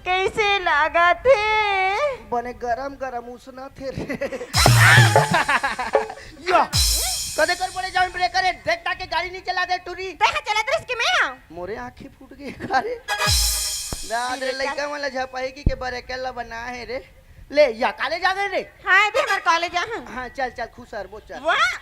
कैसे लागत हे? बने गरम गरम उसना थे रे। या, कदे कर बड़े जाऊं ब्रेकर हे, देख ताके गाड़ी नहीं चला दे टूरी। ते हा चलत रहिस कि मैं हा? मोरे आँखी फूट गे का रे? दाद रे, लइका मन ला झपाई की के बरेकर ला बना हे रे। ले, या कॉलेज आ गे रे? हाँ, ये हमार कॉलेज आ, हाँ। हाँ, चल, चल, खुसर बो, चल। वाह!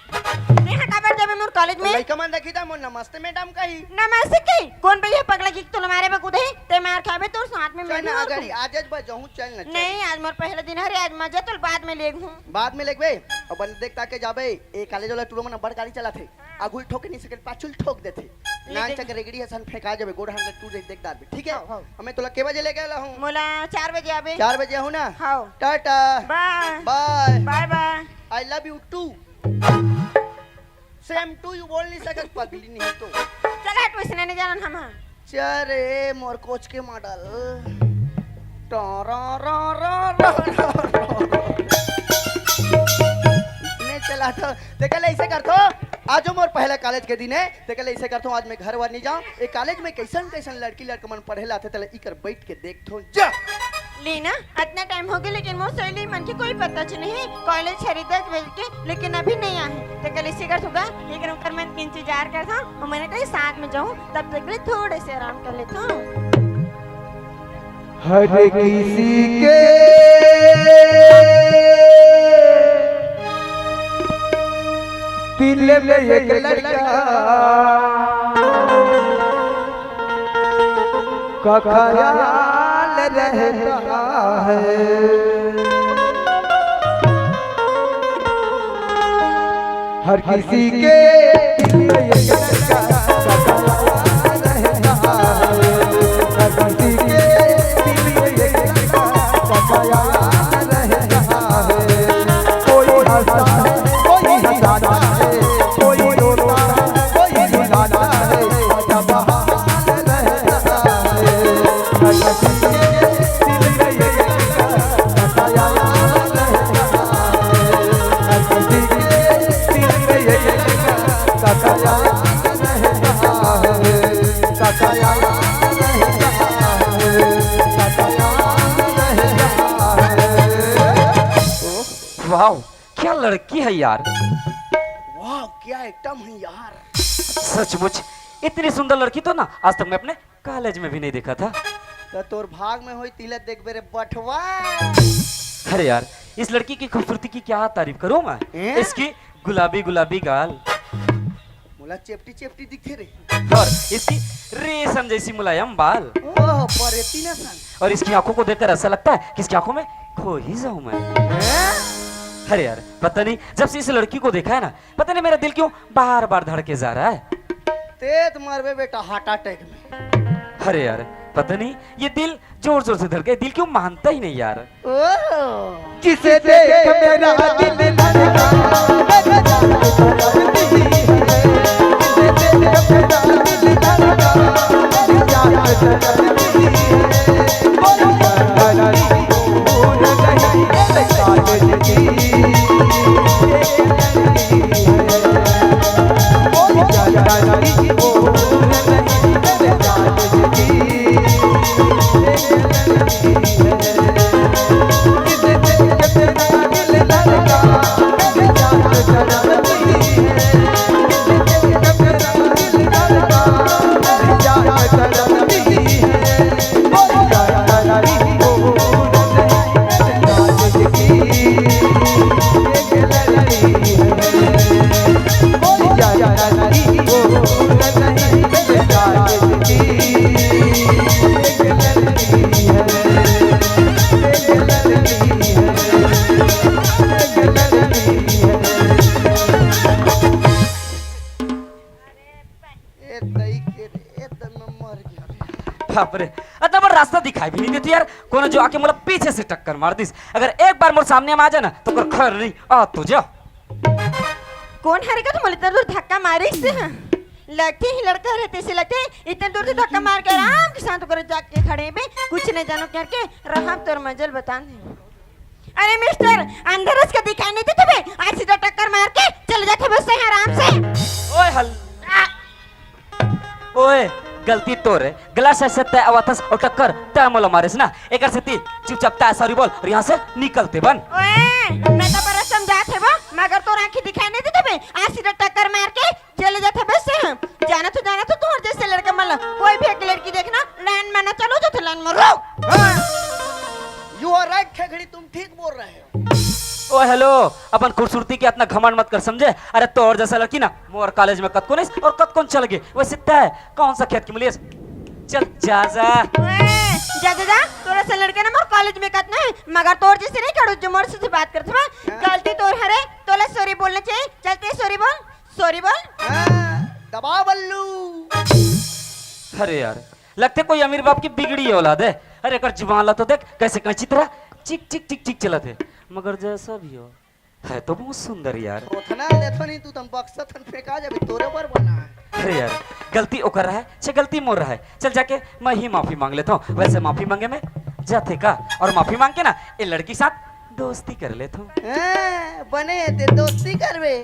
ते हा काबर जाबे मोर कॉलेज में? लइका मन देखी त मोर नमस्ते मैडम कही। नमस्ते की? कौन बे ये पगला की तोला मारे बर कूदे? ते मार खाबे तोर साथ में मैं चल भी ना, मार अगर खाऊं। आज, आज बजाऊं, चल ना, चल। नहीं, आज मोर पहला दिन हरे, आज मजा तोला बाद में लेगहूं। बाद में लेगबे? अब बने देख ताके जाबे, ए कॉलेज वाला टूरा मन बड़ गाड़ी चलाथे। आगू ल ठोके नहीं सके, पाछू ल ठोक देथे। नान चक रेगड़ी असन फेंका जाबे, गोड़ हाथ ल टूट जाही, देख डारबे, ठीक है? हव, हव। हमें तोला के बजे लेके आला हूँ? मोला चार बजे आबे। चार बजे आहूँ ना? हव। टाटा। बाय। बाय। बाय बाय। I love you too। Same to you बोल नहीं सकत पगली नहीं तो। चल हट, वैसने नहीं जानन हम। चल रे मोर कोच के मॉडल। टोरो रो रो रो रो रो। नहीं चला तो। तेकर ले ऐसे करथों, आज मोर पहला कॉलेज के दिन है, तेकर ले ऐसे करथों, आज मैं घर वर नहीं जाऊँ। ए कॉलेज में कैसन कैसन लड़की लड़का मन पढ़े ला आथे, तेला इकर बैठ के देखथों। जा। लीना, अतना टाइम हो गया, लेकिन मोर सहेली मन के कोई पता च नहीं। कॉलेज हरे दस बजे के, लेकिन अभी नहीं आए। तेकर ले ऐसे करथों गा, एक ओकर मन के इंतजार करथों, अउ मैं तो साथ में जाऊँ, तब तक ले थोड़े से आराम कर लेथों। हर किसी के दिल में एक लड़का का ख्याल रहता है। हर किसी के दिल में एक लड़का का ख्याल रहता है। हर किसी के दिल में एक लड़का का ख्याल रहता है। कोई हंसता है, कोई हंसाता है, कोई रोता है, कोई रुलाता है। वाह, क्या लड़की है यार। वाह, क्या आइटम है यार। सचमुच, इतनी सुंदर लड़की तो ना आज तक मैं अपने कॉलेज में भी नहीं देखा था। तो तोर भाग में होई, तिला देखबे रे बठवा। अरे यार, इस लड़की की खूबसूरती की क्या तारीफ करूं मैं। हैं? इसकी गुलाबी गुलाबी गाल। मोला चेपटी चेपटी दिखथे रे। और इसकी रेशम जैसी मुलायम बाल। ओह, परेती ना सन। और इसकी आंखों को देखकर ऐसा लगता है कि इसकी आंखों में खो ही जाऊं मैं। हैं? अरे यार, पता नहीं, जब से इस लड़की को देखा है ना, पता नहीं मेरा दिल क्यों बार बार धड़के जा रहा है। ते तो मरबे बेटा हार्ट अटैक में। अरे यार, पता नहीं ये दिल जोर जोर से धड़के, दिल क्यों मानता ही नहीं यार। ओह। जिसे देख मेरा दिल धड़का, मेरे जान को धड़कती है। जिसे देख मेरा दिल धड़का, मेरे जान को धड़कती है। बोलो धड़कती, भूल गई मेरे काजल की। ए दई के रे, ए दई में मर गया रे। बाप रे, अतना बड़ रास्ता दिखाई भी नहीं देती यार। कोनो जो आके मोला पीछे से टक्कर मार दिस, अगर एक बार मोर सामने में आ जाए ना, तो कर खैर नहीं, आ तो जा। कौन हरे का तुम इतना दूर धक्का मारे से? हाँ। लगते ही लड़का रहते से लगते, इतने दूर से धक्का मार के आराम के साथ ओकरे जाके खड़े में, कुछ नहीं जानो करके, रहा तोर मंजिल बता दे। अरे मिस्टर, अंधरस के दिखाई नहीं देते बे? आज सीधा टक्कर मार के चले जाते बस से आराम से। ओए हल-, आ! ओए, गलती तोर हे। गलत से तय आवत हस अउ टक्कर तय मोला मारेस ना। एकर सेती चुपचाप तय सॉरी बोल अउ यहाँ से निकलते बन। ओए, मैं तो बड़ा समझात हवं, मगर तोर आँखी दिखाई नहीं देते बे? आज सीधा टक्कर मार के चले जाते बस से। जाना तो, जाना तो तोर जैसे लड़का मन ला, कोई भी एक लड़की देखना, लाइन में ना चलो, जो तो लाइन में रो। हाँ। You are right, खेखड़ी, तुम ठीक बोल रहे हो। ओ हेलो, अपन खूबसूरती के इतना घमंड मत कर, समझे? अरे तोर जैसा लड़की ना मोर कॉलेज में कतकोन अइस अउ कतकोन चल गे। वैसे तय कौन सा खेत की मुलियस? चल जा जा। ओए, जा जा जा, तोर जैसा लड़का ना मोर कॉलेज में कतना हे, मगर तोर जैसे नहीं खड़ो जो मोर से बात करत हवय। गलती तोर हरे, तोला सॉरी बोलना चाहिए। चलते सॉरी बोल, सॉरी बोल। हाँ, दबा बल्लू। अरे यार, लगथे कोई अमीर बाप की बिगड़ी औलाद है। अरे, एकर जुबान ला तो देख, कैसे कैंची तरह चिक चिक चिक चिक चलत है। मगर जैसा भी हो, है तो बहुत सुंदर यार। ओतना लेथो नहीं तू, तम बक्सा थन फेंका जाबे, तोरे बर बना है। अरे यार, गलती ओकर रहा है, छे गलती मोर रहा है। चल जाके मैं ही माफी मांग लेता हूँ। वैसे माफी मांगे में जाथे का, और माफी मांग के ना ए लड़की के साथ दोस्ती कर लेता हूँ। हैं, बने ते दोस्ती करबे,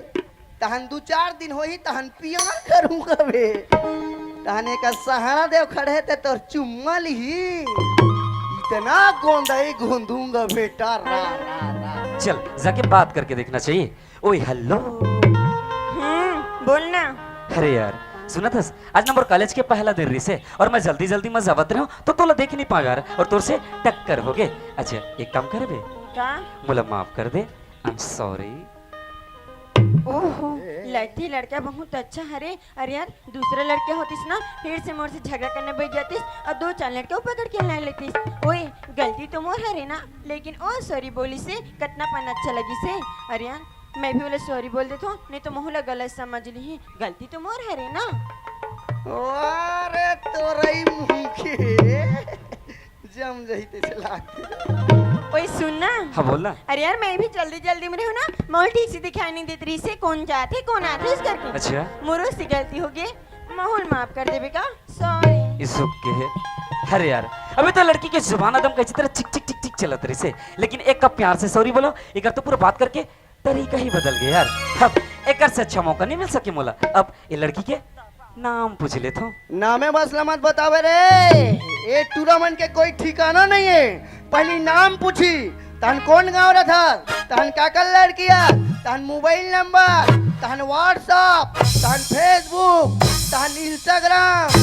तहन दू चार दिन होही, तहन पियान करूंगा बे। तहन एक सहारा देव खड़े ते तोर चुम्मा लिही। इतना गोंदई गोंदूंगा बेटा, रा, रा, रा। चल, जाके बात करके देखना चाहिए। ओए, हेलो। हम्म, बोलना। अरे यार, सुनत हस, आज ना मोर कॉलेज के पहला दिन रिसे और मैं जल्दी जल्दी में जावत रहूं तो तोला देख नहीं पाया यार, और तोर से टक्कर हो गए। अच्छा, एक काम करबे, का? मोला माफ कर दे, आई एम सॉरी। ओहो, लड़की लड़का बहुत अच्छा हरे। अरे यार, दूसरा लड़का होतिस ना, फिर से मोर से झगड़ा करने बैठ जातिस और दो चार लड़के पकड़ के ला लेतिस। ओए, गलती तो मोर हरे ना, लेकिन ओ सॉरी बोलिस हे, कतना पन अच्छा लगिस हे। अरे यार, मैं भी ओला सॉरी बोल देथों, नहीं तो महू ला गलत समझ लिही। गलती तो मोर हरे ना। अरे तोरई मुंह के जम जही तैसे लागथे। ओए सुन ना। हाँ, बोल ना। अरे यार, मैं भी जल्दी जल्दी में रहूं ना, महू ला ठीक से दिखाई नहीं देत रिसे, कौन जाथे कौन आथे इस करके। अच्छा। मोरो से गलती हो गई, महू ला माफ कर देबे का? सॉरी। इस के है। अरे यार, अभी तो लड़की के जुबान एकदम कैंची तरह चिक चिक चिक चिक चलत रिसे, लेकिन एक कप प्यार से सॉरी बोलो, एक तो पूरा बात करके तरीका ही बदल गया यार। अब एकर से अच्छा मौका नहीं मिल सके मोला। अब ये लड़की के नाम पूछ लेथों। नामे बस ला मत बतावे रे, ए टूरा मन के कोई ठिकाना नहीं है। पहली नाम पूछी, तहन कौन गांव रहा था, तहन काकर लड़किया, तहन मोबाइल नंबर, तहन WhatsApp, तहन Facebook, तहन Instagram,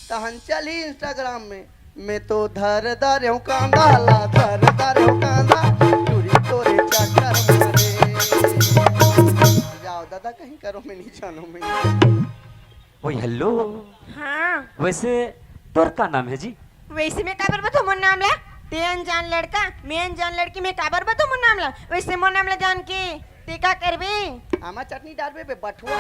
तहन चली Instagram में। मैं तो धर दारेंव कांदा ला, धर दारेंव कांदा, टूरी तोरे चक्कर मारे। जाओ दादा, कहीं करो, मैं नहीं जानू मैं। ओए हेलो। हाँ। वैसे तोर का नाम है जी? वैसे मैं काबर बताऊं मोर नाम ला? ते अनजान लड़का, मैं अनजान लड़की, मैं काबर बताऊं मोर नाम ला? वैसे मोर नाम ला जान के ते का करबे? आमा चटनी डालबे बे बठुआ।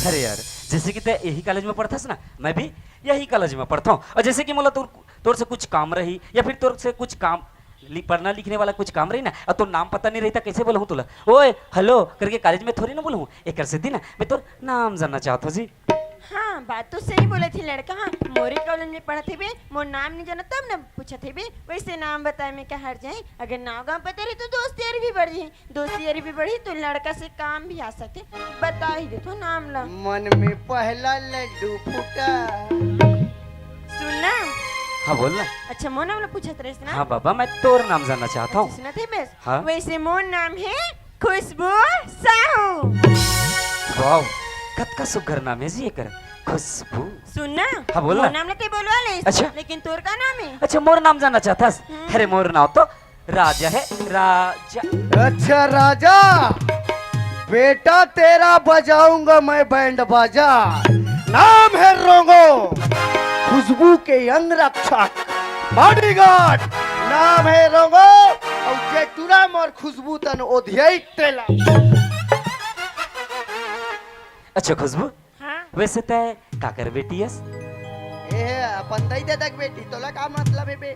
अरे यार, जैसे कि ते यही कॉलेज में पढ़थस ना, मैं भी यही कॉलेज में पढ़ता हूँ। और जैसे कि मोला तोर तोर से कुछ काम रही या फिर तोर से कुछ काम लि-, पढ़ना लिखने वाला कुछ काम रही ना, और तोर नाम पता नहीं रही त कैसे बोलहूँ तोला? ओए, हेलो करके कॉलेज में थोड़ी ना बोलहूँ। एकर सेती ना मैं तोर नाम जानना चाहत हूँ जी। हाँ, बात तो सही बोले थे लड़का। हाँ, मोरे कॉलेज में पढ़त हेबे, मोर नाम नहीं जाना तब ना पूछत हेबे। वैसे नाम बताए में का हर जाए, अगर नाव गाँव पता रही तो दोस्त यारी भी बढ़ जाही। दोस्ती यारी भी बढ़ी तो लड़का से काम भी आ सकथे। बता ही देथों नाम ला। मन में पहला लड्डू फूटा। सुन ना। हाँ, बोल ना। अच्छा, मोर नाम ला पूछत रहिस ना? हाँ बाबा, मैं तोर नाम जानना चाहता हूँ। अच्छा, सुनत हे बस। हाँ। वैसे मोर नाम है खुशबू साहू। वाओ, कतका सुघर नाम है जी एकर, खुशबू। सुन ना। हाँ, बोल ना। मोर नाम ला ते बोलवा ले। अच्छा। लेकिन तोर का नाम है? अच्छा, मोर नाम जानना चाहथस? हम्म। अरे, मोर नाम तो राजा है, राजा। अच्छा राजा, बेटा तेरा बजाऊंगा मैं बैंड बाजा। नाम है रोंगो, खुशबू के अंग रक्षक, बॉडीगार्ड। नाम है रोंगो, और जे टुरा मोर खुशबू तन ओधियाई तेला। अच्छा खुशबू, हाँ। वैसे तै काकर बेटी अस? ए, अपन दई ददा के बेटी, तोला का मतलब है बे?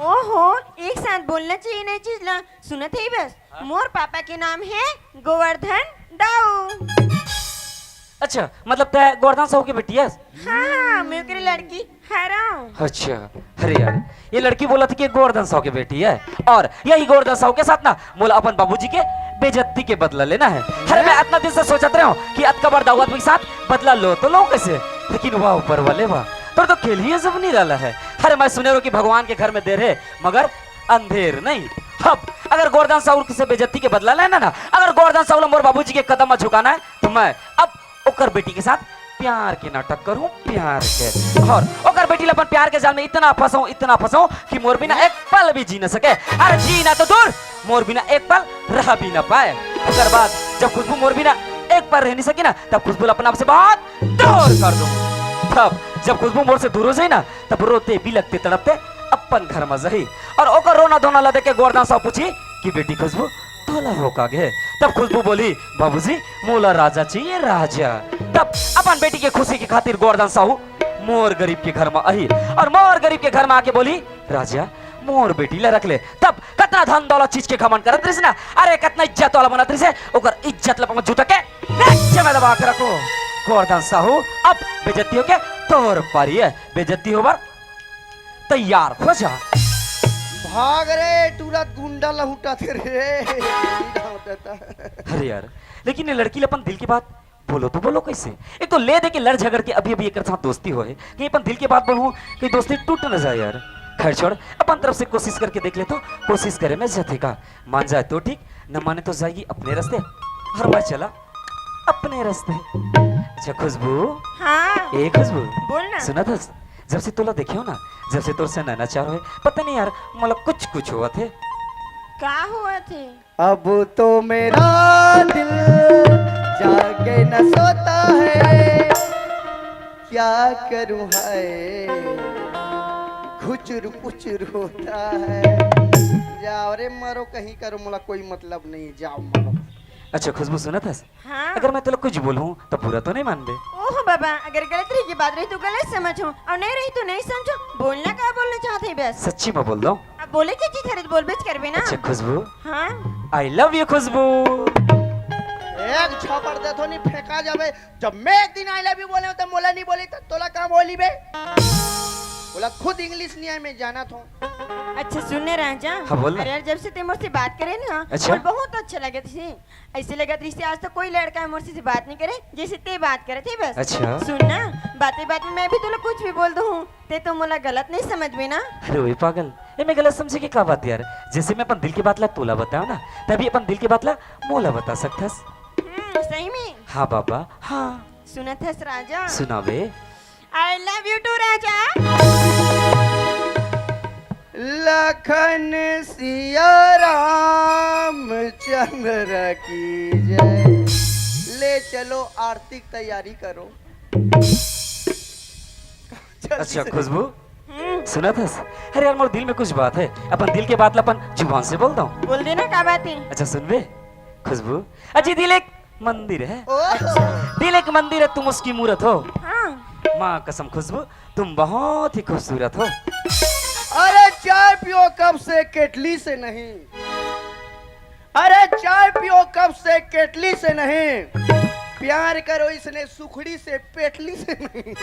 ओहो, एक साथ बोलना चाहिए ना ये चीज ला। सुनत है बस, हाँ? मोर पापा के नाम है गोवर्धन दाऊ। अच्छा, मतलब तै गोवर्धन साहू के बेटी अस? हाँ, हाँ, मैं ओकरे लड़की हरंव। अच्छा, अरे यार, ये लड़की बोलत हे कि गोवर्धन साहू के बेटी है, और यही गोवर्धन साहू के साथ ना मोला अपन बाबूजी के बेइज्जती के बदला लेना है। अरे, मैं अतना दिन से सोचत रहे हूँ कि अतका बड़ दाऊ आदमी के साथ बदला लो तो लो कैसे, लेकिन वाह ऊपर वाले वाह, तोर तो खेल ही अजब निराला है। अरे, मैं सुने रहो कि भगवान के घर में देर है मगर अंधेर नहीं। अब अगर गोवर्धन साहू से बेइज्जती के बदला लेना ना, अगर गोवर्धन साहू ला मोर बाबूजी के कदम में झुकाना है, तो मैं अब ओकर बेटी के साथ प्यार के नाटक करूं, प्यार के। और ओकर बेटी ला अपन प्यार के जाल में इतना फंसाऊं, इतना फंसाऊं कि मोर बिना एक पल भी जी न सके। अरे जीना तो दूर, मोर बिना एक पल रह भी न पाए। ओकर बाद जब खुशबू मोर बिना एक पल रह नहीं सकी ना, तब खुशबू ला अपना आप से बहुत दूर कर दूं। तब जब खुशबू मोर से दूर हो जाए ना, तब रोते बिलखते तड़पते अपन घर में जाही। और ओकर रोना धोना ला देख के गोवर्धन साहू पूछी कि बेटी खुशबू, भला हो का गे? तब खुशबू बोली, "बाबूजी, मोला राजा चाहिए, राजा।" तब अपन बेटी के खुशी के खातिर गोवर्धन साहू मोर गरीब के घर में आही और मोर गरीब के घर में आके बोली, "राजा, मोर बेटी ला रख ले।" तब कतना धन दौलत चीज के घमंड करत रहिस ना, अरे कतना इज्जत वाला बनत रहिस हे, ओकर इज्जत ला पहुंच जुटा के नीचे में दबा के रखो। गोवर्धन साहू, अब बेइज्जती होके तोर पारी हे, बेइज्जती होबर तैयार हो जा। भाग रे, टूरा गुंडा लहुटा थे रे। अरे यार, लेकिन ये लड़की ला अपन दिल की बात बोलो तो बोलो कैसे? एक तो ले दे के लड़ झगड़ के अभी अभी एक साथ दोस्ती होए, कहीं अपन दिल की बात बोलूं कि दोस्ती टूट न जाए यार। खैर छोड़, अपन तरफ से कोशिश करके देख ले तो, कोशिश करे में जथे का। मान जाए तो ठीक, न माने तो जाएगी अपने रास्ते। हर बार चला अपने रास्ते। अच्छा खुशबू। हाँ। ए खुशबू। बोल ना। सुना था, जब से तोला देखे हो ना, जब से तोर से नैना चार होए, पता नहीं यार, मोला कुछ कुछ हुआ थे। का हुआ थे? अब तो मेरा दिल जाके न सोता है, क्या करूं है, खुचुर पुचुर होता है। जाओ रे मरो, कहीं करो, मोला कोई मतलब नहीं, जाओ मरो। अच्छा खुशबू, सुनत हस? हाँ। अगर मैं तोला कुछ बोलूं तो बुरा तो नहीं मानबे? ओहो बाबा, अगर गलत रही की बात रही तो गलत समझो और नहीं रही तो नहीं समझो। बोलना का बोलना चाहते बस। सच्ची में बोल दो। अब बोले के चीज हरे तो बोलबेच करबे ना। अच्छा खुशबू। हाँ। I love you खुशबू। एक झापड़ दे तो नहीं फेंका जाबे। जब मैं एक दिन I love you बोले तो मोला नहीं बोली तो तोला कहाँ बोली बे? बोला खुद इंग्लिश नहीं है, मैं जाना था। अच्छा सुन ने राजा। हाँ, बोल ना। अरे यार, जब से ते मोर से बात करे ना, अच्छा। मोर बहुत अच्छा लगे थे। ऐसे लगत रहिस हे आज तो कोई लड़का मोर से बात नहीं करे, जैसे ते बात करत हे बस। अच्छा। सुन ना, बातें बात में मैं भी तोला कुछ भी बोल दूँ, ते तो मोला गलत नहीं समझबे ना। अरे ओए पागल, ए मैं गलत समझे के का बात यार? जैसे मैं अपन दिल की बात ला तोला बताओ ना, तभी अपन दिल की बात ला मोला बता सकथस। हम्म, सही में? हाँ बाबा, हाँ। सुनत हस राजा? सुनावे। I love you too राजा। लखन सिया रामचंद्र की जय। ले चलो, आरती की तैयारी करो। जल्दी अच्छा से। खुशबू, हम्म। सुनत हस? अरे यार, मोर दिल में कुछ बात है, अपन दिल के बात ला अपन जुबान से बोल दो। बोल देना, का बात है? अच्छा सुनबे खुशबू, अजी दिल एक मंदिर है। ओह। दिल एक मंदिर है, तुम उसकी मूरत हो। हाँ। माँ कसम खुशबू, तुम बहुत ही खूबसूरत हो। अरे चाय पियो कप से, केटली से नहीं। अरे चाय पियो कप से, केटली से नहीं। प्यार करो इसने सुखड़ी से, पेटली से नहीं।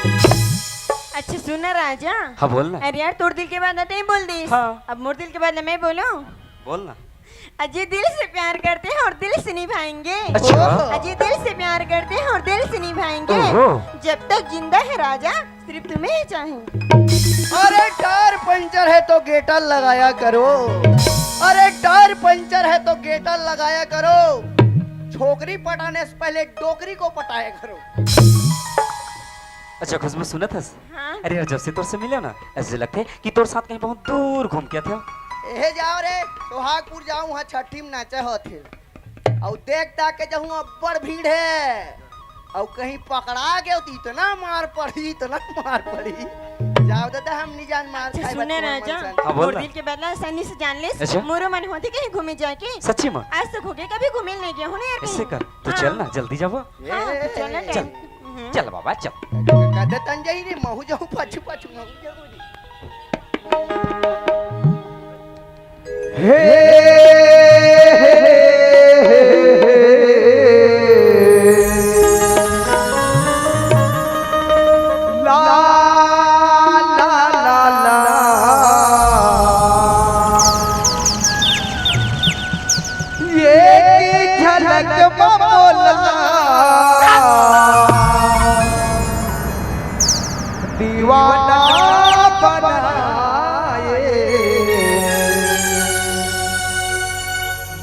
अच्छा सुन ना राजा। हाँ बोल ना। अरे यार, तोर दिल के बात ना तैं बोल दिस। हाँ। अब मोर दिल के बात ना मैं बोलूं। बोल ना। अजी दिल से प्यार करते हैं और दिल से निभाएंगे। अच्छा। अजी दिल से प्यार करते हैं और दिल से निभाएंगे। ओहो। जब तक जिंदा है राजा, सिर्फ तुम्हें ही चाहेंगे। अरे टायर पंचर है तो गेटर लगाया करो। अरे टायर पंचर है तो गेटर लगाया करो। छोकरी पटाने से पहले डोकरी को पटाया करो। अच्छा खुशबू, सुनत हस? हाँ। अरे यार, जब से तोर से मिले ना, ऐसे लगथे कि तोर साथ कहीं बहुत दूर घूम के आथे। एहे जाओ रे, सोहागपुर जाऊं, वहाँ छठी में नाचा होथे। अउ देख ताक के जहूं, अब्बड़ भीड़ है। अउ कहीं पकड़ा गए तो इतना मार पड़ी, इतना मार पड़ी। जाओ दादा, हम नहीं जान मार अच्छा, खाए सुन ना बच्चों राजा, मन संग। हाँ, बोल मोर ना। दिल के बात ला आसानी से जान ले। अच्छा। मोरो मन होथे कहीं घूमे जाए के। सच्ची में? आज तक हो गए, कभी घूमे नहीं गया हूँ ना यार कहीं। ऐसे कर, तो हाँ। चल ना, जल्दी जाबो। हाँ, तो चल ना, ए, चल। चल। हम्म। चल बाबा, चल। कदे तन जाई रे, महू जाऊं पाछू पाछू, महू जाऊं रे। हे, ला, ला, ला, ला। एक झलक में मोला दीवाना बनाए,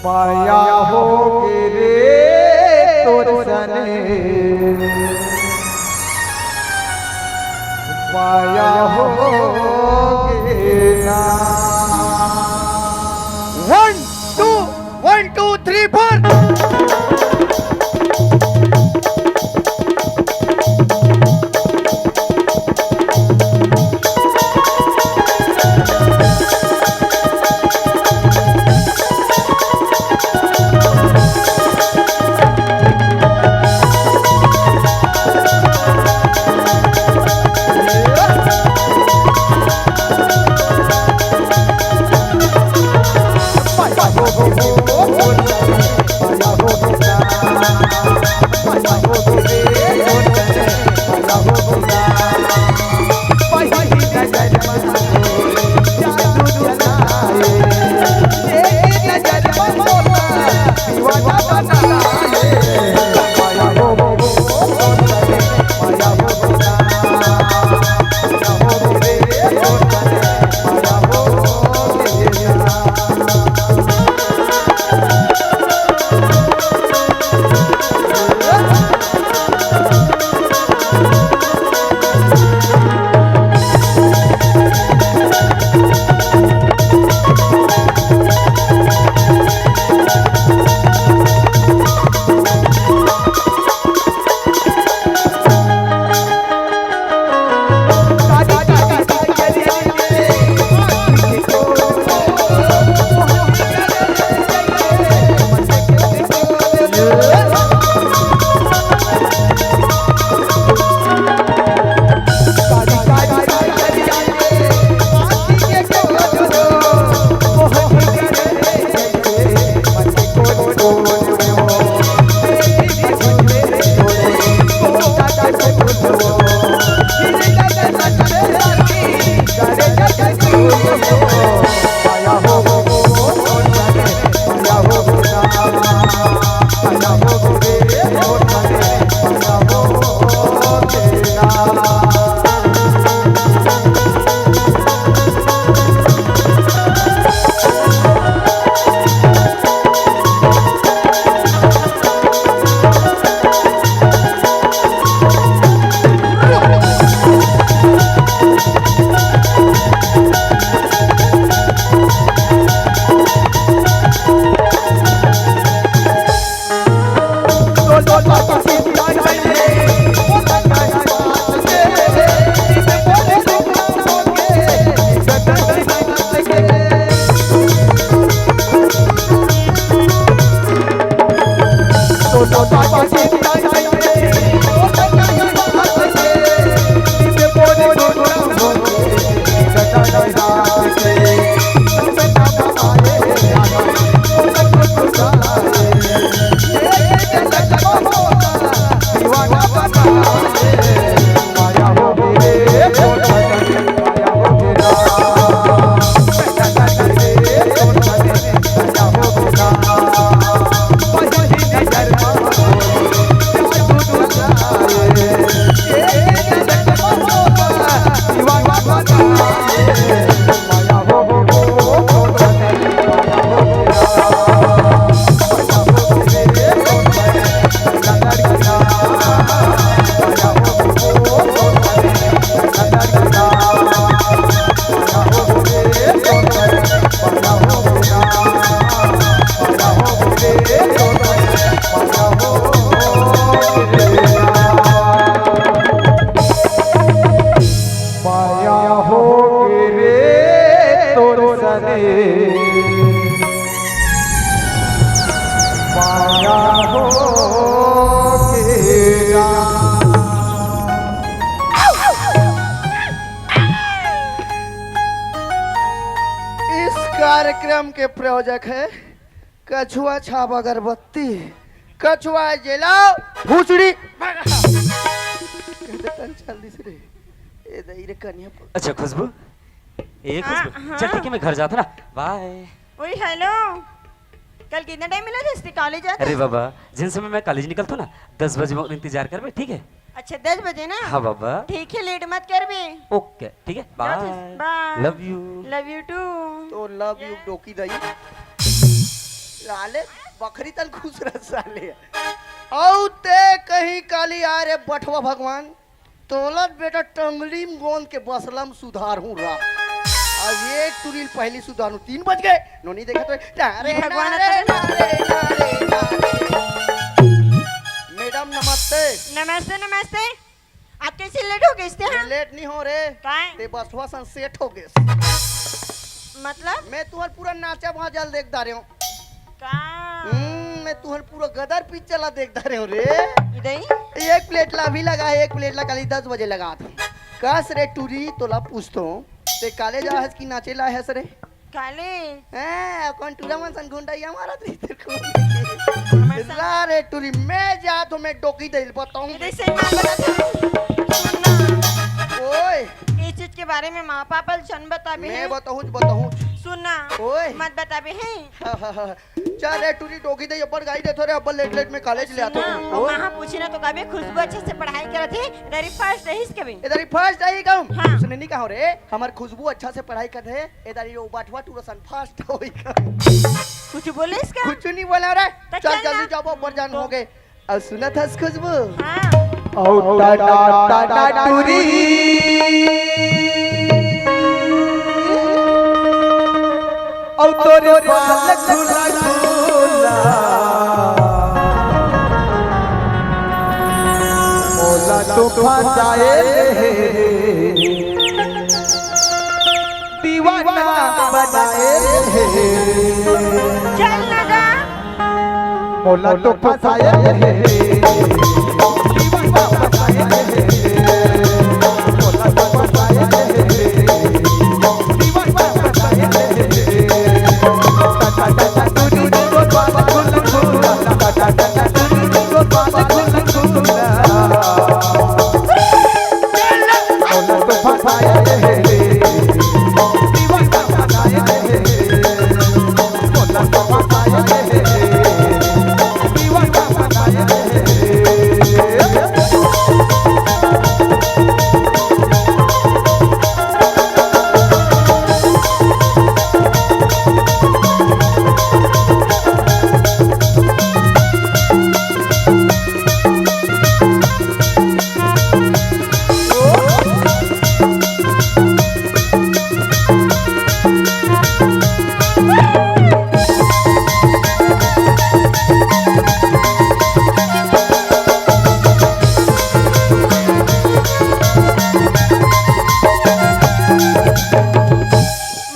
माया होगे रे तोर सने, माया होगे ना। One, two, one, two, three, four। माया हो गे रे तोर सने, माया हो गे रा। इस कार्यक्रम के प्रायोजक है कछुआ छाप अगरबत्ती, कछुआ जेला भुसड़ी। कह दे तन चल दिस रे। ए दई रे कनिया पर। अच्छा खुशबू, ए हाँ, खुशबू, हाँ। चल ठीक है, मैं घर जाता ना, बाय। ओए हेलो, कल कितना टाइम मिला था इसने कॉलेज जाता? अरे बाबा, जिन समय मैं कॉलेज निकलता हूँ ना, दस बजे वो इंतजार कर बे, ठीक है? अच्छा, दस बजे ना? हाँ बाबा। ठीक है, लेट मत कर बे। ओके, ठीक है, bye. Bye. Love you. Love you too. तो लव यू डोकी दई। साले बखरी तन खुश रह साले। औ ते कहीं काली आ रे बठवा भगवान, तोला बेटा टंगली म गोंद के बसला म सुधार हूँ रा। अब एक टुरी ल पहली सुधार हूँ, तीन बज गए, नोनी देखा तो टारे ये भगवान नारे, आता है। नारे, नारे, नारे। मैडम नमस्ते। नमस्ते, नमस्ते। आप कैसे लेट हो गए इससे, हाँ? मैं लेट नहीं हो रे। काय? ते बसवा सन सेट हो गए। मतलब? मैं तुहर पूरा नाचा भाजल देख डारे हूँ। का? हम्म, मैं तुहर पूरा गदर पिक्चर ला देख डारे हूँ रे। इधर ही? एक प्लेट ला अभी लगा है, एक प्लेट ला कल ही दस बजे लगा थे। कस रे टूरी, तोला पूछतो, ते काले जा हस कि नाचे ला हस रे? काले? हैं, कौन टूरा मन सन गुंडा या मारत रही तेरे को? हमारे साथ रा रे टूरी, मैं जा तो मैं डोकी दे बताऊं। इधर से मार बता था। सुन ना। ओए। इस चीज के बारे में माँ पापा ल जन बताबे मैं हैं। बताऊं, बताऊं। सुन ना। ओए। मत बताबे हैं। चल रे टूरी, डोगी दे अब्बड़ गारी देथो रे, अब्बड़ लेट लेट में कॉलेज ले आथो। सुन ना, ओ? माँ पूछी ना तो कभी खुशबू अच्छे से पढ़ाई करत हे, इधर ही फर्स्ट रहिस कभी। इधर ही फर्स्ट आही कहूँ। हाँ। उसने नहीं कहा रे, हमर खुशबू अच्छा से पढ़ाई करत हे, इधर ही वो बटवा टूरा सन फर्स्ट होई कहूँ। कुछ बोले इसका? कुछ नहीं बोला रे। तो चल चल ना। जल्दी जाबो, अब्बड़ जान तो हो गे। अउ सुनत हस खुशबू? हाँ। अउ टना टना टूरी, अउ तोरे बाल खुला खुला, मोला तो फंसाए हे। दीवाना बनाए हे। चल ना गा। मोला तो फंसाए हे। दीवाना बनाए हे। मोला तो फंसाए हे। दीवाना बनाए हे।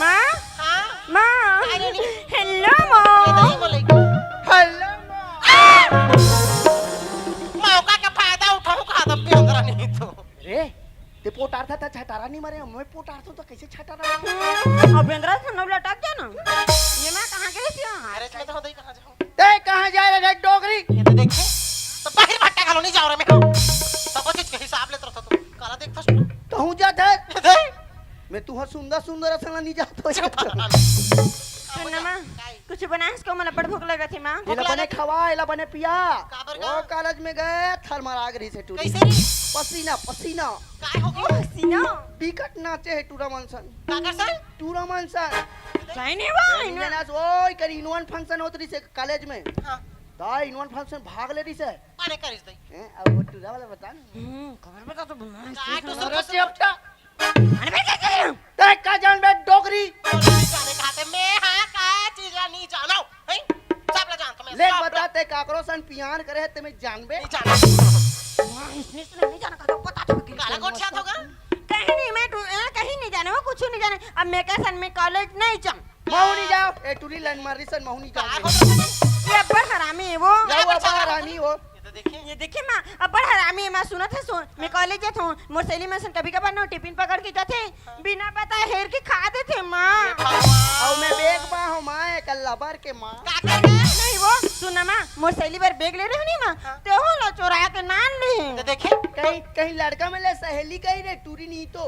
माँ, हाँ? माँ, अरे नहीं। हेलो माँ। ये नहीं बोलेगी। हेलो माँ। आ! मौका के फायदा उठाऊं कहा था, बेंदरा नहीं तो। रे, ते पोटारथा त छटारा नहीं मारे, मैं पोटारथों त कैसे छटारा मारे? अब बेंदरा से नव लटक जा ना। ये मैं कहाँ गई थी? हाँ, अरे, इसमें तो होता ही कहाँ जाऊँ? ते कहाँ जा रहे रे डोकरी? ये तो देखिए, तो बाहर भट्टा घालो नहीं जाओ रे मैं। सब कुछ के हिसाब लेत रहता तू। काला देखता सुन। कहूँ जात है? ये दे। मैं तुहर सुंदर सुंदर असन नहीं जात हो। चुप रहा। सुन ना माँ, काई? कुछ बनाएस का, मोला बड़ भूख लगत हे माँ। एला बने खवा, एला बने पिया। काबर वो गा? कॉलेज में गए, थरमरा गे रहिसे टूरी। कैसे रे? पसीना, पसीना। काय हो गया? पसीना? बिकट नाचे हे टूरा मन सन। काकर सन? टूरा मन सन। जाए नहीं वो, एनुअल इनुअल। ओए, कर एनुअल फंक्शन होत रहिसे कॉलेज में। हाँ। ता एनुअल फंक्शन भाग ले रहिसे। पाने करिस दई। हैं? अब वो टूरा वाला बता ना। हम्म, खबर बता तो बनाएस। काय तो अरे सब चेपटा। अरे मैं क्या कह रही हूँ? तै का जानबे डोकरी? नहीं जाने कहा थे मैं, हाँ, का चीज ला नहीं जानो, हैं? सब ला जानता मैं, ले सब बता, ला। तै काकरो सन पियान करे है, ते मैं जानबे? नहीं जानो। हाँ, इसने, इसने नहीं जाना कहा था, बता तो। काला गोठिया होगा? कहीं नहीं, मैं टू-, ए, कहीं नहीं जाने, वो कुछ नहीं जाने। अब मैं कह सन, मैं कॉलेज नहीं जाऊँ। महू नहीं जाओ, ए टूरी लाइन मारी सन, महू नहीं जाओ। काय हो रहा है? ये अब्बड़ हरामी है वो। ये अब्बड़ हरामी हो। ये तो देखिए। ये देखिए माँ, अब्बड़ हरामी है माँ, सुनत है सुन, मैं कॉलेज जात हूँ, मोर सहेली मन सन कभी कभार ना टिफिन पकड़ के जाथे, बिना बताए हेर के खा देथे माँ। ये भगवान। अउ मैं बेग पा हूँ माँ, एक लबर के माँ। का कर गए? नहीं वो, सुन ना माँ, मोर सहेली बर बेग ले रहे हो नहीं माँ, हाँ। ते हो लो चोरा के नान ली। तो देखे? कहीं, कहीं लड़का मिले सहेली कहीं रे, टूरी नहीं तो।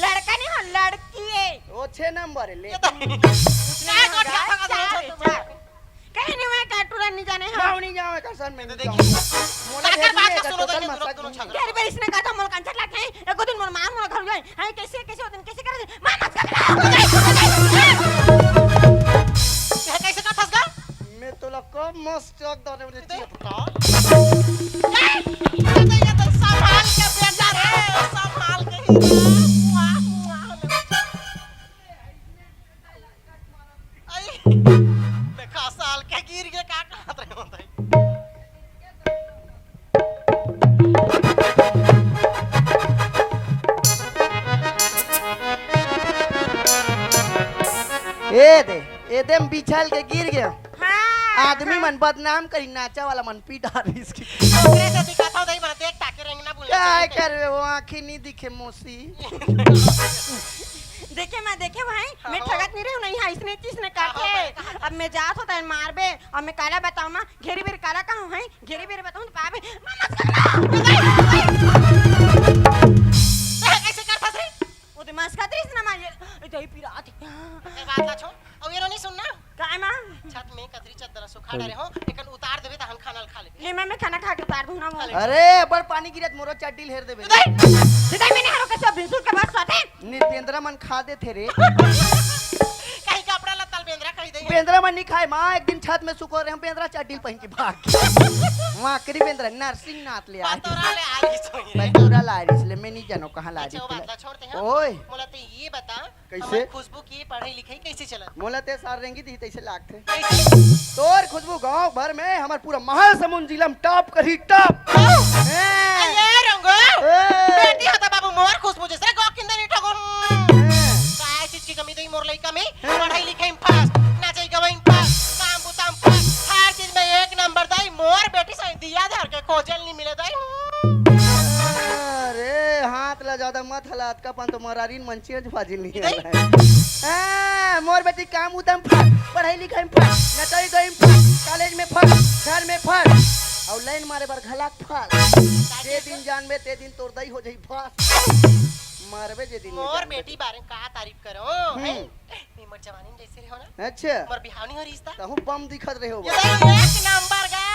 लड़का नहीं हो, लड़की है। वो छह नंबर है, ले। ये तो उसने काय मांगा गोठिया भगा दे चार, रहे हो? चार। कहीं नहीं, मैं का टूरा नहीं जाने, हाँ। मैं नहीं जाऊँ, मैं कसम में नहीं देखिए। जाऊँ। मोला काकर भेज बात दिए, का सुनो, टोटल देखिए, मसाज दोनों नहीं। झगड़ा। यार, भाई, इसने कहा था, मोला कंचर लाग नहीं, एक दिन मोर माँ मोला घर गई, हाँ, कैसे, कैसे होते, कैसे कर दे, माँ, मत कर। ये कैसे कर फंस गया? मैं तो लगा मस्त एकदम रे, दे। चिपका। ये, ये तो, ये तो संभाल के बेटा रे, संभाल के ही रे। वाह, वाह। आई, देखा साल के गिर के का कहत रहे होते। ए दे, ए दे, हम बिछल के गिर गए। हाँ, आदमी हाँ। मन बदनाम करी, नाचा वाला मन पी डारिस की। ओकरे से दिखाता हूँ, दही बना, देख ताके रेंगना बोले। काय करबे, वो आँखी नहीं दिखे मौसी। देखे माँ, देखे भाई, हाँ, मैं हो। ठगत नहीं रही हूँ, नहीं, हाँ, इसने चीज ने हाँ, काटे। हो, मैं कहा था। अब मैं जात होता है मारबे, अब मैं काला बताऊँ माँ, घेरी बेरी काला कहूँ है, घेरी बेरी बताऊँ तो पाबे। माँ, मत कर। कैसे कर फंस रही? मस्का त्रिस ना मार ये। ए, दही पिरात हे। ए, बात ला छोड़। अउ ये रो नहीं सुनना। काय माँ? छत में कथरी चद्दर सुखा डारे हो, एकन उतार देबे तहन खाना ल खा लेबे। ले, मैं, मैं खाना खा के उतार दूँ ना वो। खा ले। अरे, अब्बड़ पानी गिरत, मोरो चड्डी ल हेर देबे। दही, दही में नहीं हरो, कैसे बिनसुर के बाद सोते? नहीं, बेंदरा मन खा देथे रे। कहीं कपड़ा लत्ता ल बेंदरा कहि दे। बेंदरा मन नहीं खाए माँ, एक दिन छत में सुखो रहे हम, बेंदरा चड्डी ल पहिन के भाग गे। माकरी बेंदरा, नरसिंहनाथ ले आए। पतोरा ले आए सोई रे। पतोरा ला आए इसलिए मैं नहीं जानो कहाँ ला अच्छा, वो बात ला छोड़ते हैं। ओए। मोला ते ये बता, कैसे? हमर खुशबू के पढ़ाई लिखाई कैसे चलत? मोला ते सार रेंगी दी तैसे लागथे। कैसे? तोर खुशबू गांव भर में हमर पूरा महासमुंद जिला में टॉप करही, टॉप। हाँ? हैं? ए, रंगो। ए। बेटी होता बाबू मोर खुशबू जैसे गो किंदर इठो गो। हैं? काय चीज की कमी दई मोर लइका में? हैं? पढ़ाई लिखाई में फर्स्ट, नाचे गवाई में फर्स्ट, काम बुता में फर्स्ट, हर चीज में एक नंबर दई। मोर बेटी से दिया धर के खोजल नहीं मिले दई। अरे, हाथ ला ज्यादा मत हला, अतका पन तो मरारीन मन चेंज बाजी नहीं इधर? हला। हाँ, मोर बेटी काम उदम फट, पढ़ाई लिखाई में फट, नचई गई में फट, कॉलेज में फट, घर में फट, अउ लाइन मारे बर घलाक फट। जे दिन जानबे, ते दिन तोर दई हो जाई फट। मरबे जे दिन में मोर जानबे। बेटी बारे में का तारीफ करो, हम्म। हैं? मैं मोर जवानी में जैसे रहो ना। अच्छा। मोर बिहाव नहीं हो रिश्ता। तहु बम दिखत रहे हो। ये दई एक नंबर का।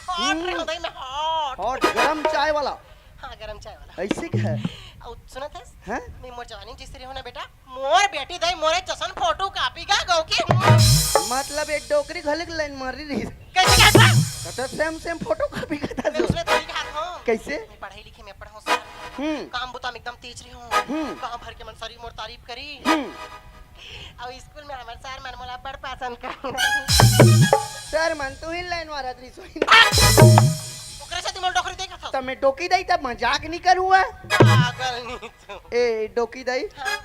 हॉट हम्म। रहो दई मैं हॉट। हॉट गरम चाय वाला। हाँ, गरम चाय वाला। ऐसे क्या है? अउ सुनत हस? हाँ? मैं मोर जवानी जैसे रहो ना बेटा, मोर बेटी दई मोरे जसन फोटो कॉपी का गौ की। मतलब एक डोकरी घले के लाइन मारी रही। कैसे कहता? तो सेम सेम फोटो कॉपी का था मैं जो। उसने थोड़ी कहा था। कैसे? मैं पढ़ाई लिखे में पढ़ा हूँ सर। हम्म। काम बुता में एकदम तेज रही हूँ। हम्म। गाँव भर के मन सरी मोर तारीफ करी। हम्म। अउ स्कूल में हमर सर मन मोला बड़ पसंद कर। सर मन तू ही लाइन मारत रही सोई। ओकरे से मोला डोकरी देखत हस। त मैं डोकी दई त मजाक नहीं करूँगा। पागल नहीं तू। ए डोकी दई, हाँ।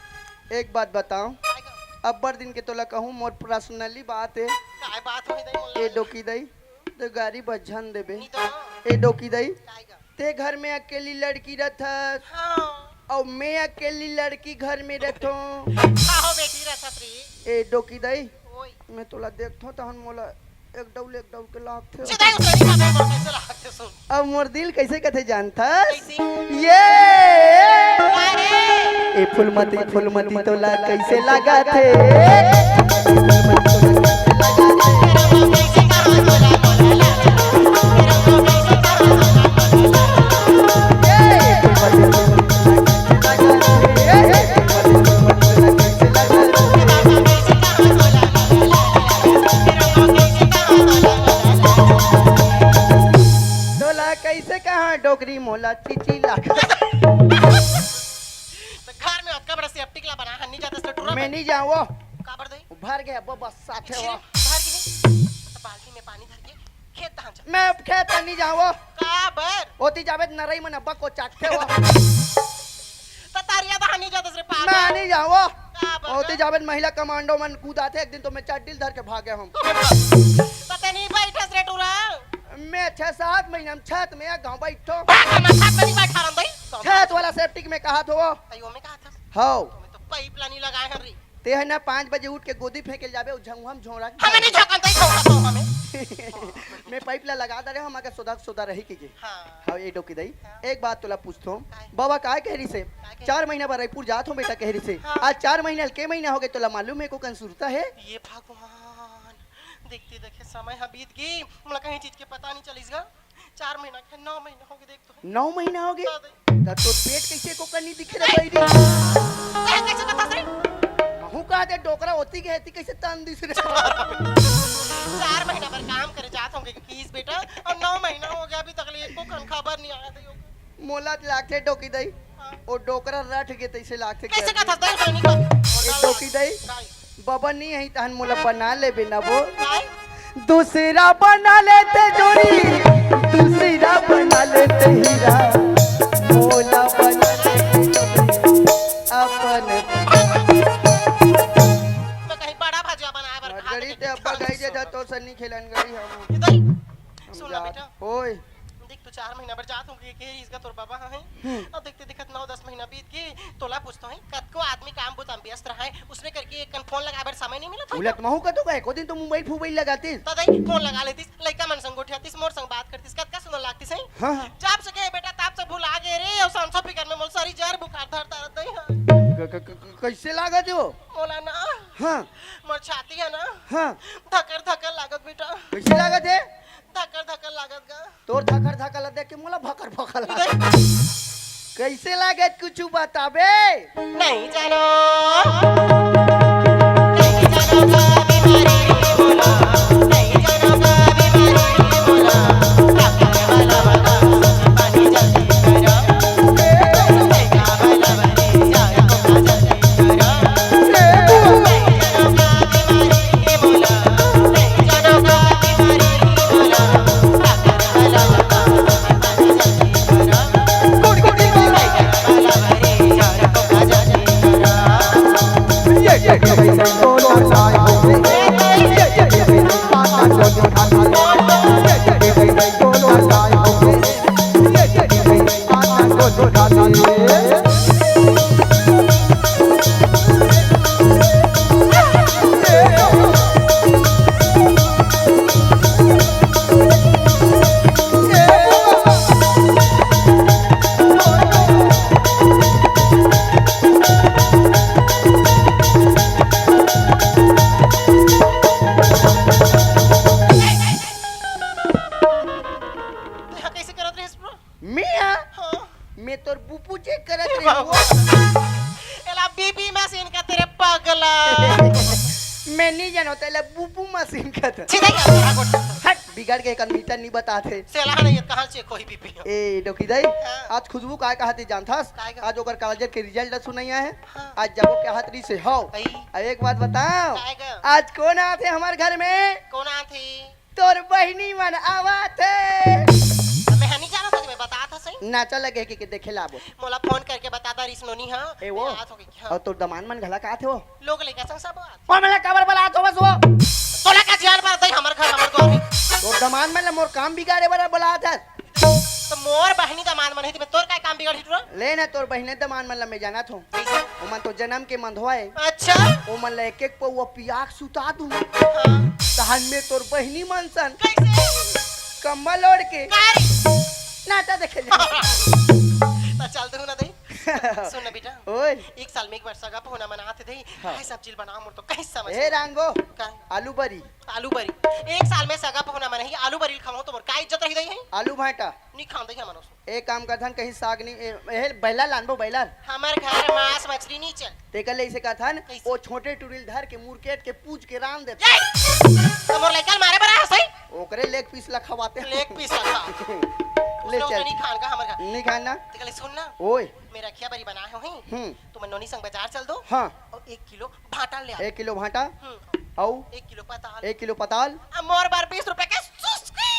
एक बात बताओ। काय का? अब्बड़ दिन के तोला कहूँ मोर पर्सनली बात है। काय बात होई दई मोला? ए डोकी दई, तो गारी बज्झन देबे। नहीं तो। ए डोकी दई, काय का? ते घर में अकेली लड़की रथस, हाँ। अउ मैं अकेली लड़की घर में रथों। का हो बेटी रथस रे? ए डोकी दई, ओए। मैं तोला देखथों तहन मोला एक डौल एक डौल के लागथे। सीधा ही उतरी का मैं कैसे लागथे सुन। अब मोर दिल कैसे कथे जानथस? कैसे? ये अरे। ए फूलमती, फूलमती तोला कैसे लागथे? तोला कैसे कहा डोकरी मोला चीची लाग। तो घर में ओतका बड़ा सेप्टिक ला बना हन, नहीं जाता इसलिए टूरा मैं बन। नहीं जाऊँ वो। काबर दे? भर गया वो बस साथे वो। भर गए। तो बाल्टी में पानी धर के खेत धान चल। मैं खेत नहीं जाऊँ वो। काबर? ओती जावे त नरई मन अब्बा को चाटते वो। तो तारिया धान नहीं जाता इसलिए पागल। मैं नहीं जाऊँ वो। काबर? ओती जावे त महिला कमांडो मन कूदाथे, एक दिन तो मैं चड्डी ल धर के भागे हम। पता नहीं बैठस रे टूरा। मैं छह सात महीना में छत में एक गाँव बैठो। बात हम छत में नहीं बैठा रहा भाई। छत वाला सेप्टिक में कहा थो वो। अयो मैं कहा था। हाँ। तो मैं तो पाइप लानी लगाए हन रे। ते है ना पाँच बजे उठ के गोदी फेंके ल जाबे, उ झंगुआ में झोंरा के हमें नहीं झोंकन दे, झोंका तो हमें। मैं पाइप ला लगा दे रहे हो, हम आके सोधा सोधा रही कीजिए। हाँ। हाँ, ये डोकी दई। हाँ। एक बात तोला पूछथो, काय? बाबा काय कह रही से? काय कह रही? चार महीना बर रायपुर जात हो बेटा कह रही से। हाँ। आज चार महीना के महीना हो गए, तोला मालूम है को कन सुरता है? ये भगवान, देखते देखे समय ह बीत गई, मोला कहीं चीज के पता नहीं चलिस गा। चार महीना के, नौ महीना हो गए, देख तो है। नौ महीना हो गए? हाँ, देख। तब तो पेट कैसे को कनी दिखे रे बैरी? तैं कैसे बता रे? महू कहा दे डोकरा होती के हेती कैसे तन दिस रे? चार महीना बर काम करे जात होंगे किस बेटा, और नौ महीना हो गया अभी तक ले एको कन खबर नहीं आया था यो। मोला त लागथे डोकी दई, हाँ। ओ डोकरा रट गे तैसे लागथे कैसे गर्मी। कथा दई बनी का? ए डोकी दई, काय? बबा नहीं है तहन मोला बना लेबे ना वो। काय? दूसरा बना लेते जोड़ी, दूसरा बना लेते हीरा, मोला बना लेते जोड़ी, अपन। तो कहीं बड़ा भजिया बनाए बर खा गड़ी ले। ते अब्बा गई जे जा तोर सन्नी खेलन गई हम। इधर सुन ना बेटा। ओए। देख, तू चार महीना बर जात होंगे, के इसका तोर बाबा हा है। हम्म। अब देखते देखत नौ दस महीना बीत गए, तोला पूछतो है, कतको आदमी काम बुता में व्यस्त रहा है, उसने करके एक कन फोन लगाए बर समय नहीं मिला था। उलट महू का तो गए, को दिन तो मोबाइल फुबाइल लगातीस। तो दई, फोन लगा लेतीस, लइका मन संग गोठियातीस, मोर संग बात करतीस, कतका सुंदर लागतीस है। हाँ, हाँ। जब से गए बेटा, तब से भुला गए रे, और सांसो फिकर में मोल सारी जर बुखार धरता रहता है। क-, क-, क-, लागत हे वो? मोला ना, हाँ। मोर छाती हे ना, हाँ। धकर धकर लागत बेटा। कइसे लागत हे? धकर धकर लागत गा। तोर धकर धकर ला देख के मोला भकर भकर लागत। कइसे लागत, कुछु बताबे? नहीं जानो, नहीं जानो का बीमारी मोला, नहीं जानो का बीमारी मोला, धकर वाला वाला पानी जल्दी करो। तैं ह कइसे करत रहिस bro? मैं ह? हाँ। मैं तोर बुपू check करत रहिस। एला बीपी मशीन कथे रे पगला। मैं नहीं जानों, तेला बुपू मशीन कथे। सीधे क्या तेरा गोटा? हट, बिगड़ के एकर meter नहीं बताथे। सेला नहीं, कहाँ check होही बीपी? ए, डोकी दाई, हाँ। आज खुशबू काय कहत हे जानथस? काय कहत? आज ओकर कालेज के result सुनइया हे। हाँ। आज जाबो कहत रहिस हे, हव। अई। अब एक बात बताओ, काय कहत? आज कोन आथे हमर घर में? कोन आथे? तोर बहिनी मन आवत हे। मैं ह नहीं जानत हों, मैं बतात हँव सही। नाचा लगे के, के देखे लाबो। मोला phone करके बता दा रिस नोनी ह। ए वो। मैं आत हों कि हाँ। अउ तोर दमांद मन घला का आथे वो? लोग लइका संग सब आत। ओ, मोला काबर बलात होवस वो? तोला का जान पर दई हमर घर, हमर द्वार हे। तोर दमांद मन ला मोर काम बिगाड़े बर बलात हस। त मोर बहिनी दमांद मन हे, त मैं तोर काय काम बिगाड़ही टुरा? ले ना, तोर बहिनी दमांद मन ला मैं जानत हों। कइसे? ओमन तो जनम के मंधवा हे। अच्छा। ओमन ला एक एक पउवा पिया के सुता दूँ। हाँ। तहन में तोर बहिनी मन सन। कइसे? कंबल ओढ़ के। का रे? नाचा देखे ले। त चल तू ना दई। सुन ना बेटा। ओए। एक साल में एक बार सगा पहुना मन आथे दई। हाँ। काय सब्जी बनाओ मोर तो कहीं समझ ए नहीं। रांगो। का? आलू बरी। आलू बरी। एक साल में सगा पहुना मन ही आलू बरी ल खवाओ तो मोर का इज्जत रही दई है? आलू भाटा। नहीं खान दई हमन उसको। एक काम करथन, कहीं साग नहीं, ए, ए, बैला लानबो, बैला। हमर घर मांस मछली नहीं चल। तेकर ले इसे करथन, कइसे? वो छोटे टुरी ल धर के मुरकेट के पूज के रांध देथन। ये! तो मोर लइका ल मारे बर आए हो सही? ओकरे leg piece ला खवाते हैं। Leg piece ला खा। ले उसने चल। उतनी खान का हमर घर। नहीं खान ना। तेकर ले सुन ना। ओए। मैं रखिया बरी बनाए हो ही। हम्म। तुम नोनी संग बाजार चल दो। हाँ। अउ एक किलो भांटा ले आ। एक किलो भांटा। हम्म। अउ? एक किलो पताल। एक किलो पताल। अउ मोर बर बीस रुपया के सुस्की।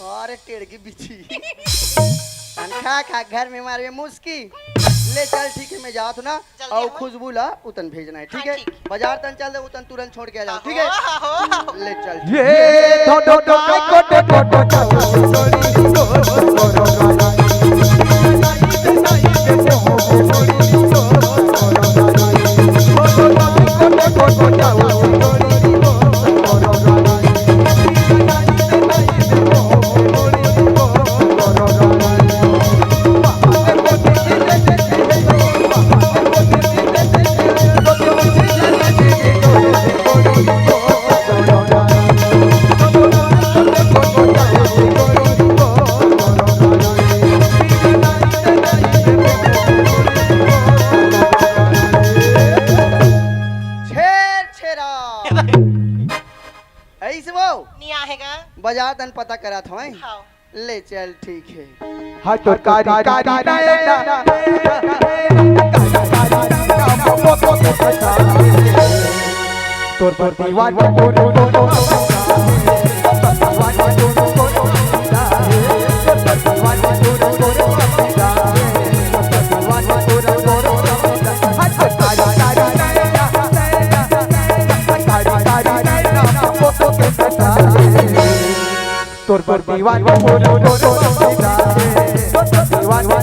अरे टेड़गी बिच्छी। अन खा खा घर में मारबे मुस्की। ले चल ठीक है, मैं जात हों ना। जल्दी अउ आओ। खुशबू ला उतन भेजना है, ठीक हाँ, है? ठीक। बाजार तन चल दे, उतन तुरंत छोड़ के आ जाओ, ठीक है? आहो, आहो, आहो। ले चल। ये धोधो काय कोटो कोटो चाऊ सोनी। छेर छेरा। ऐसे वो? नहीं आएगा। बाजार तन पता करा था, हैं? हाँ। ले चल, ठीक है। हाय तोर कारी कारी नैना, तोर दीवाना। तोर बर दीवाना मोर, मोर, मोर, मोर, दीवाना।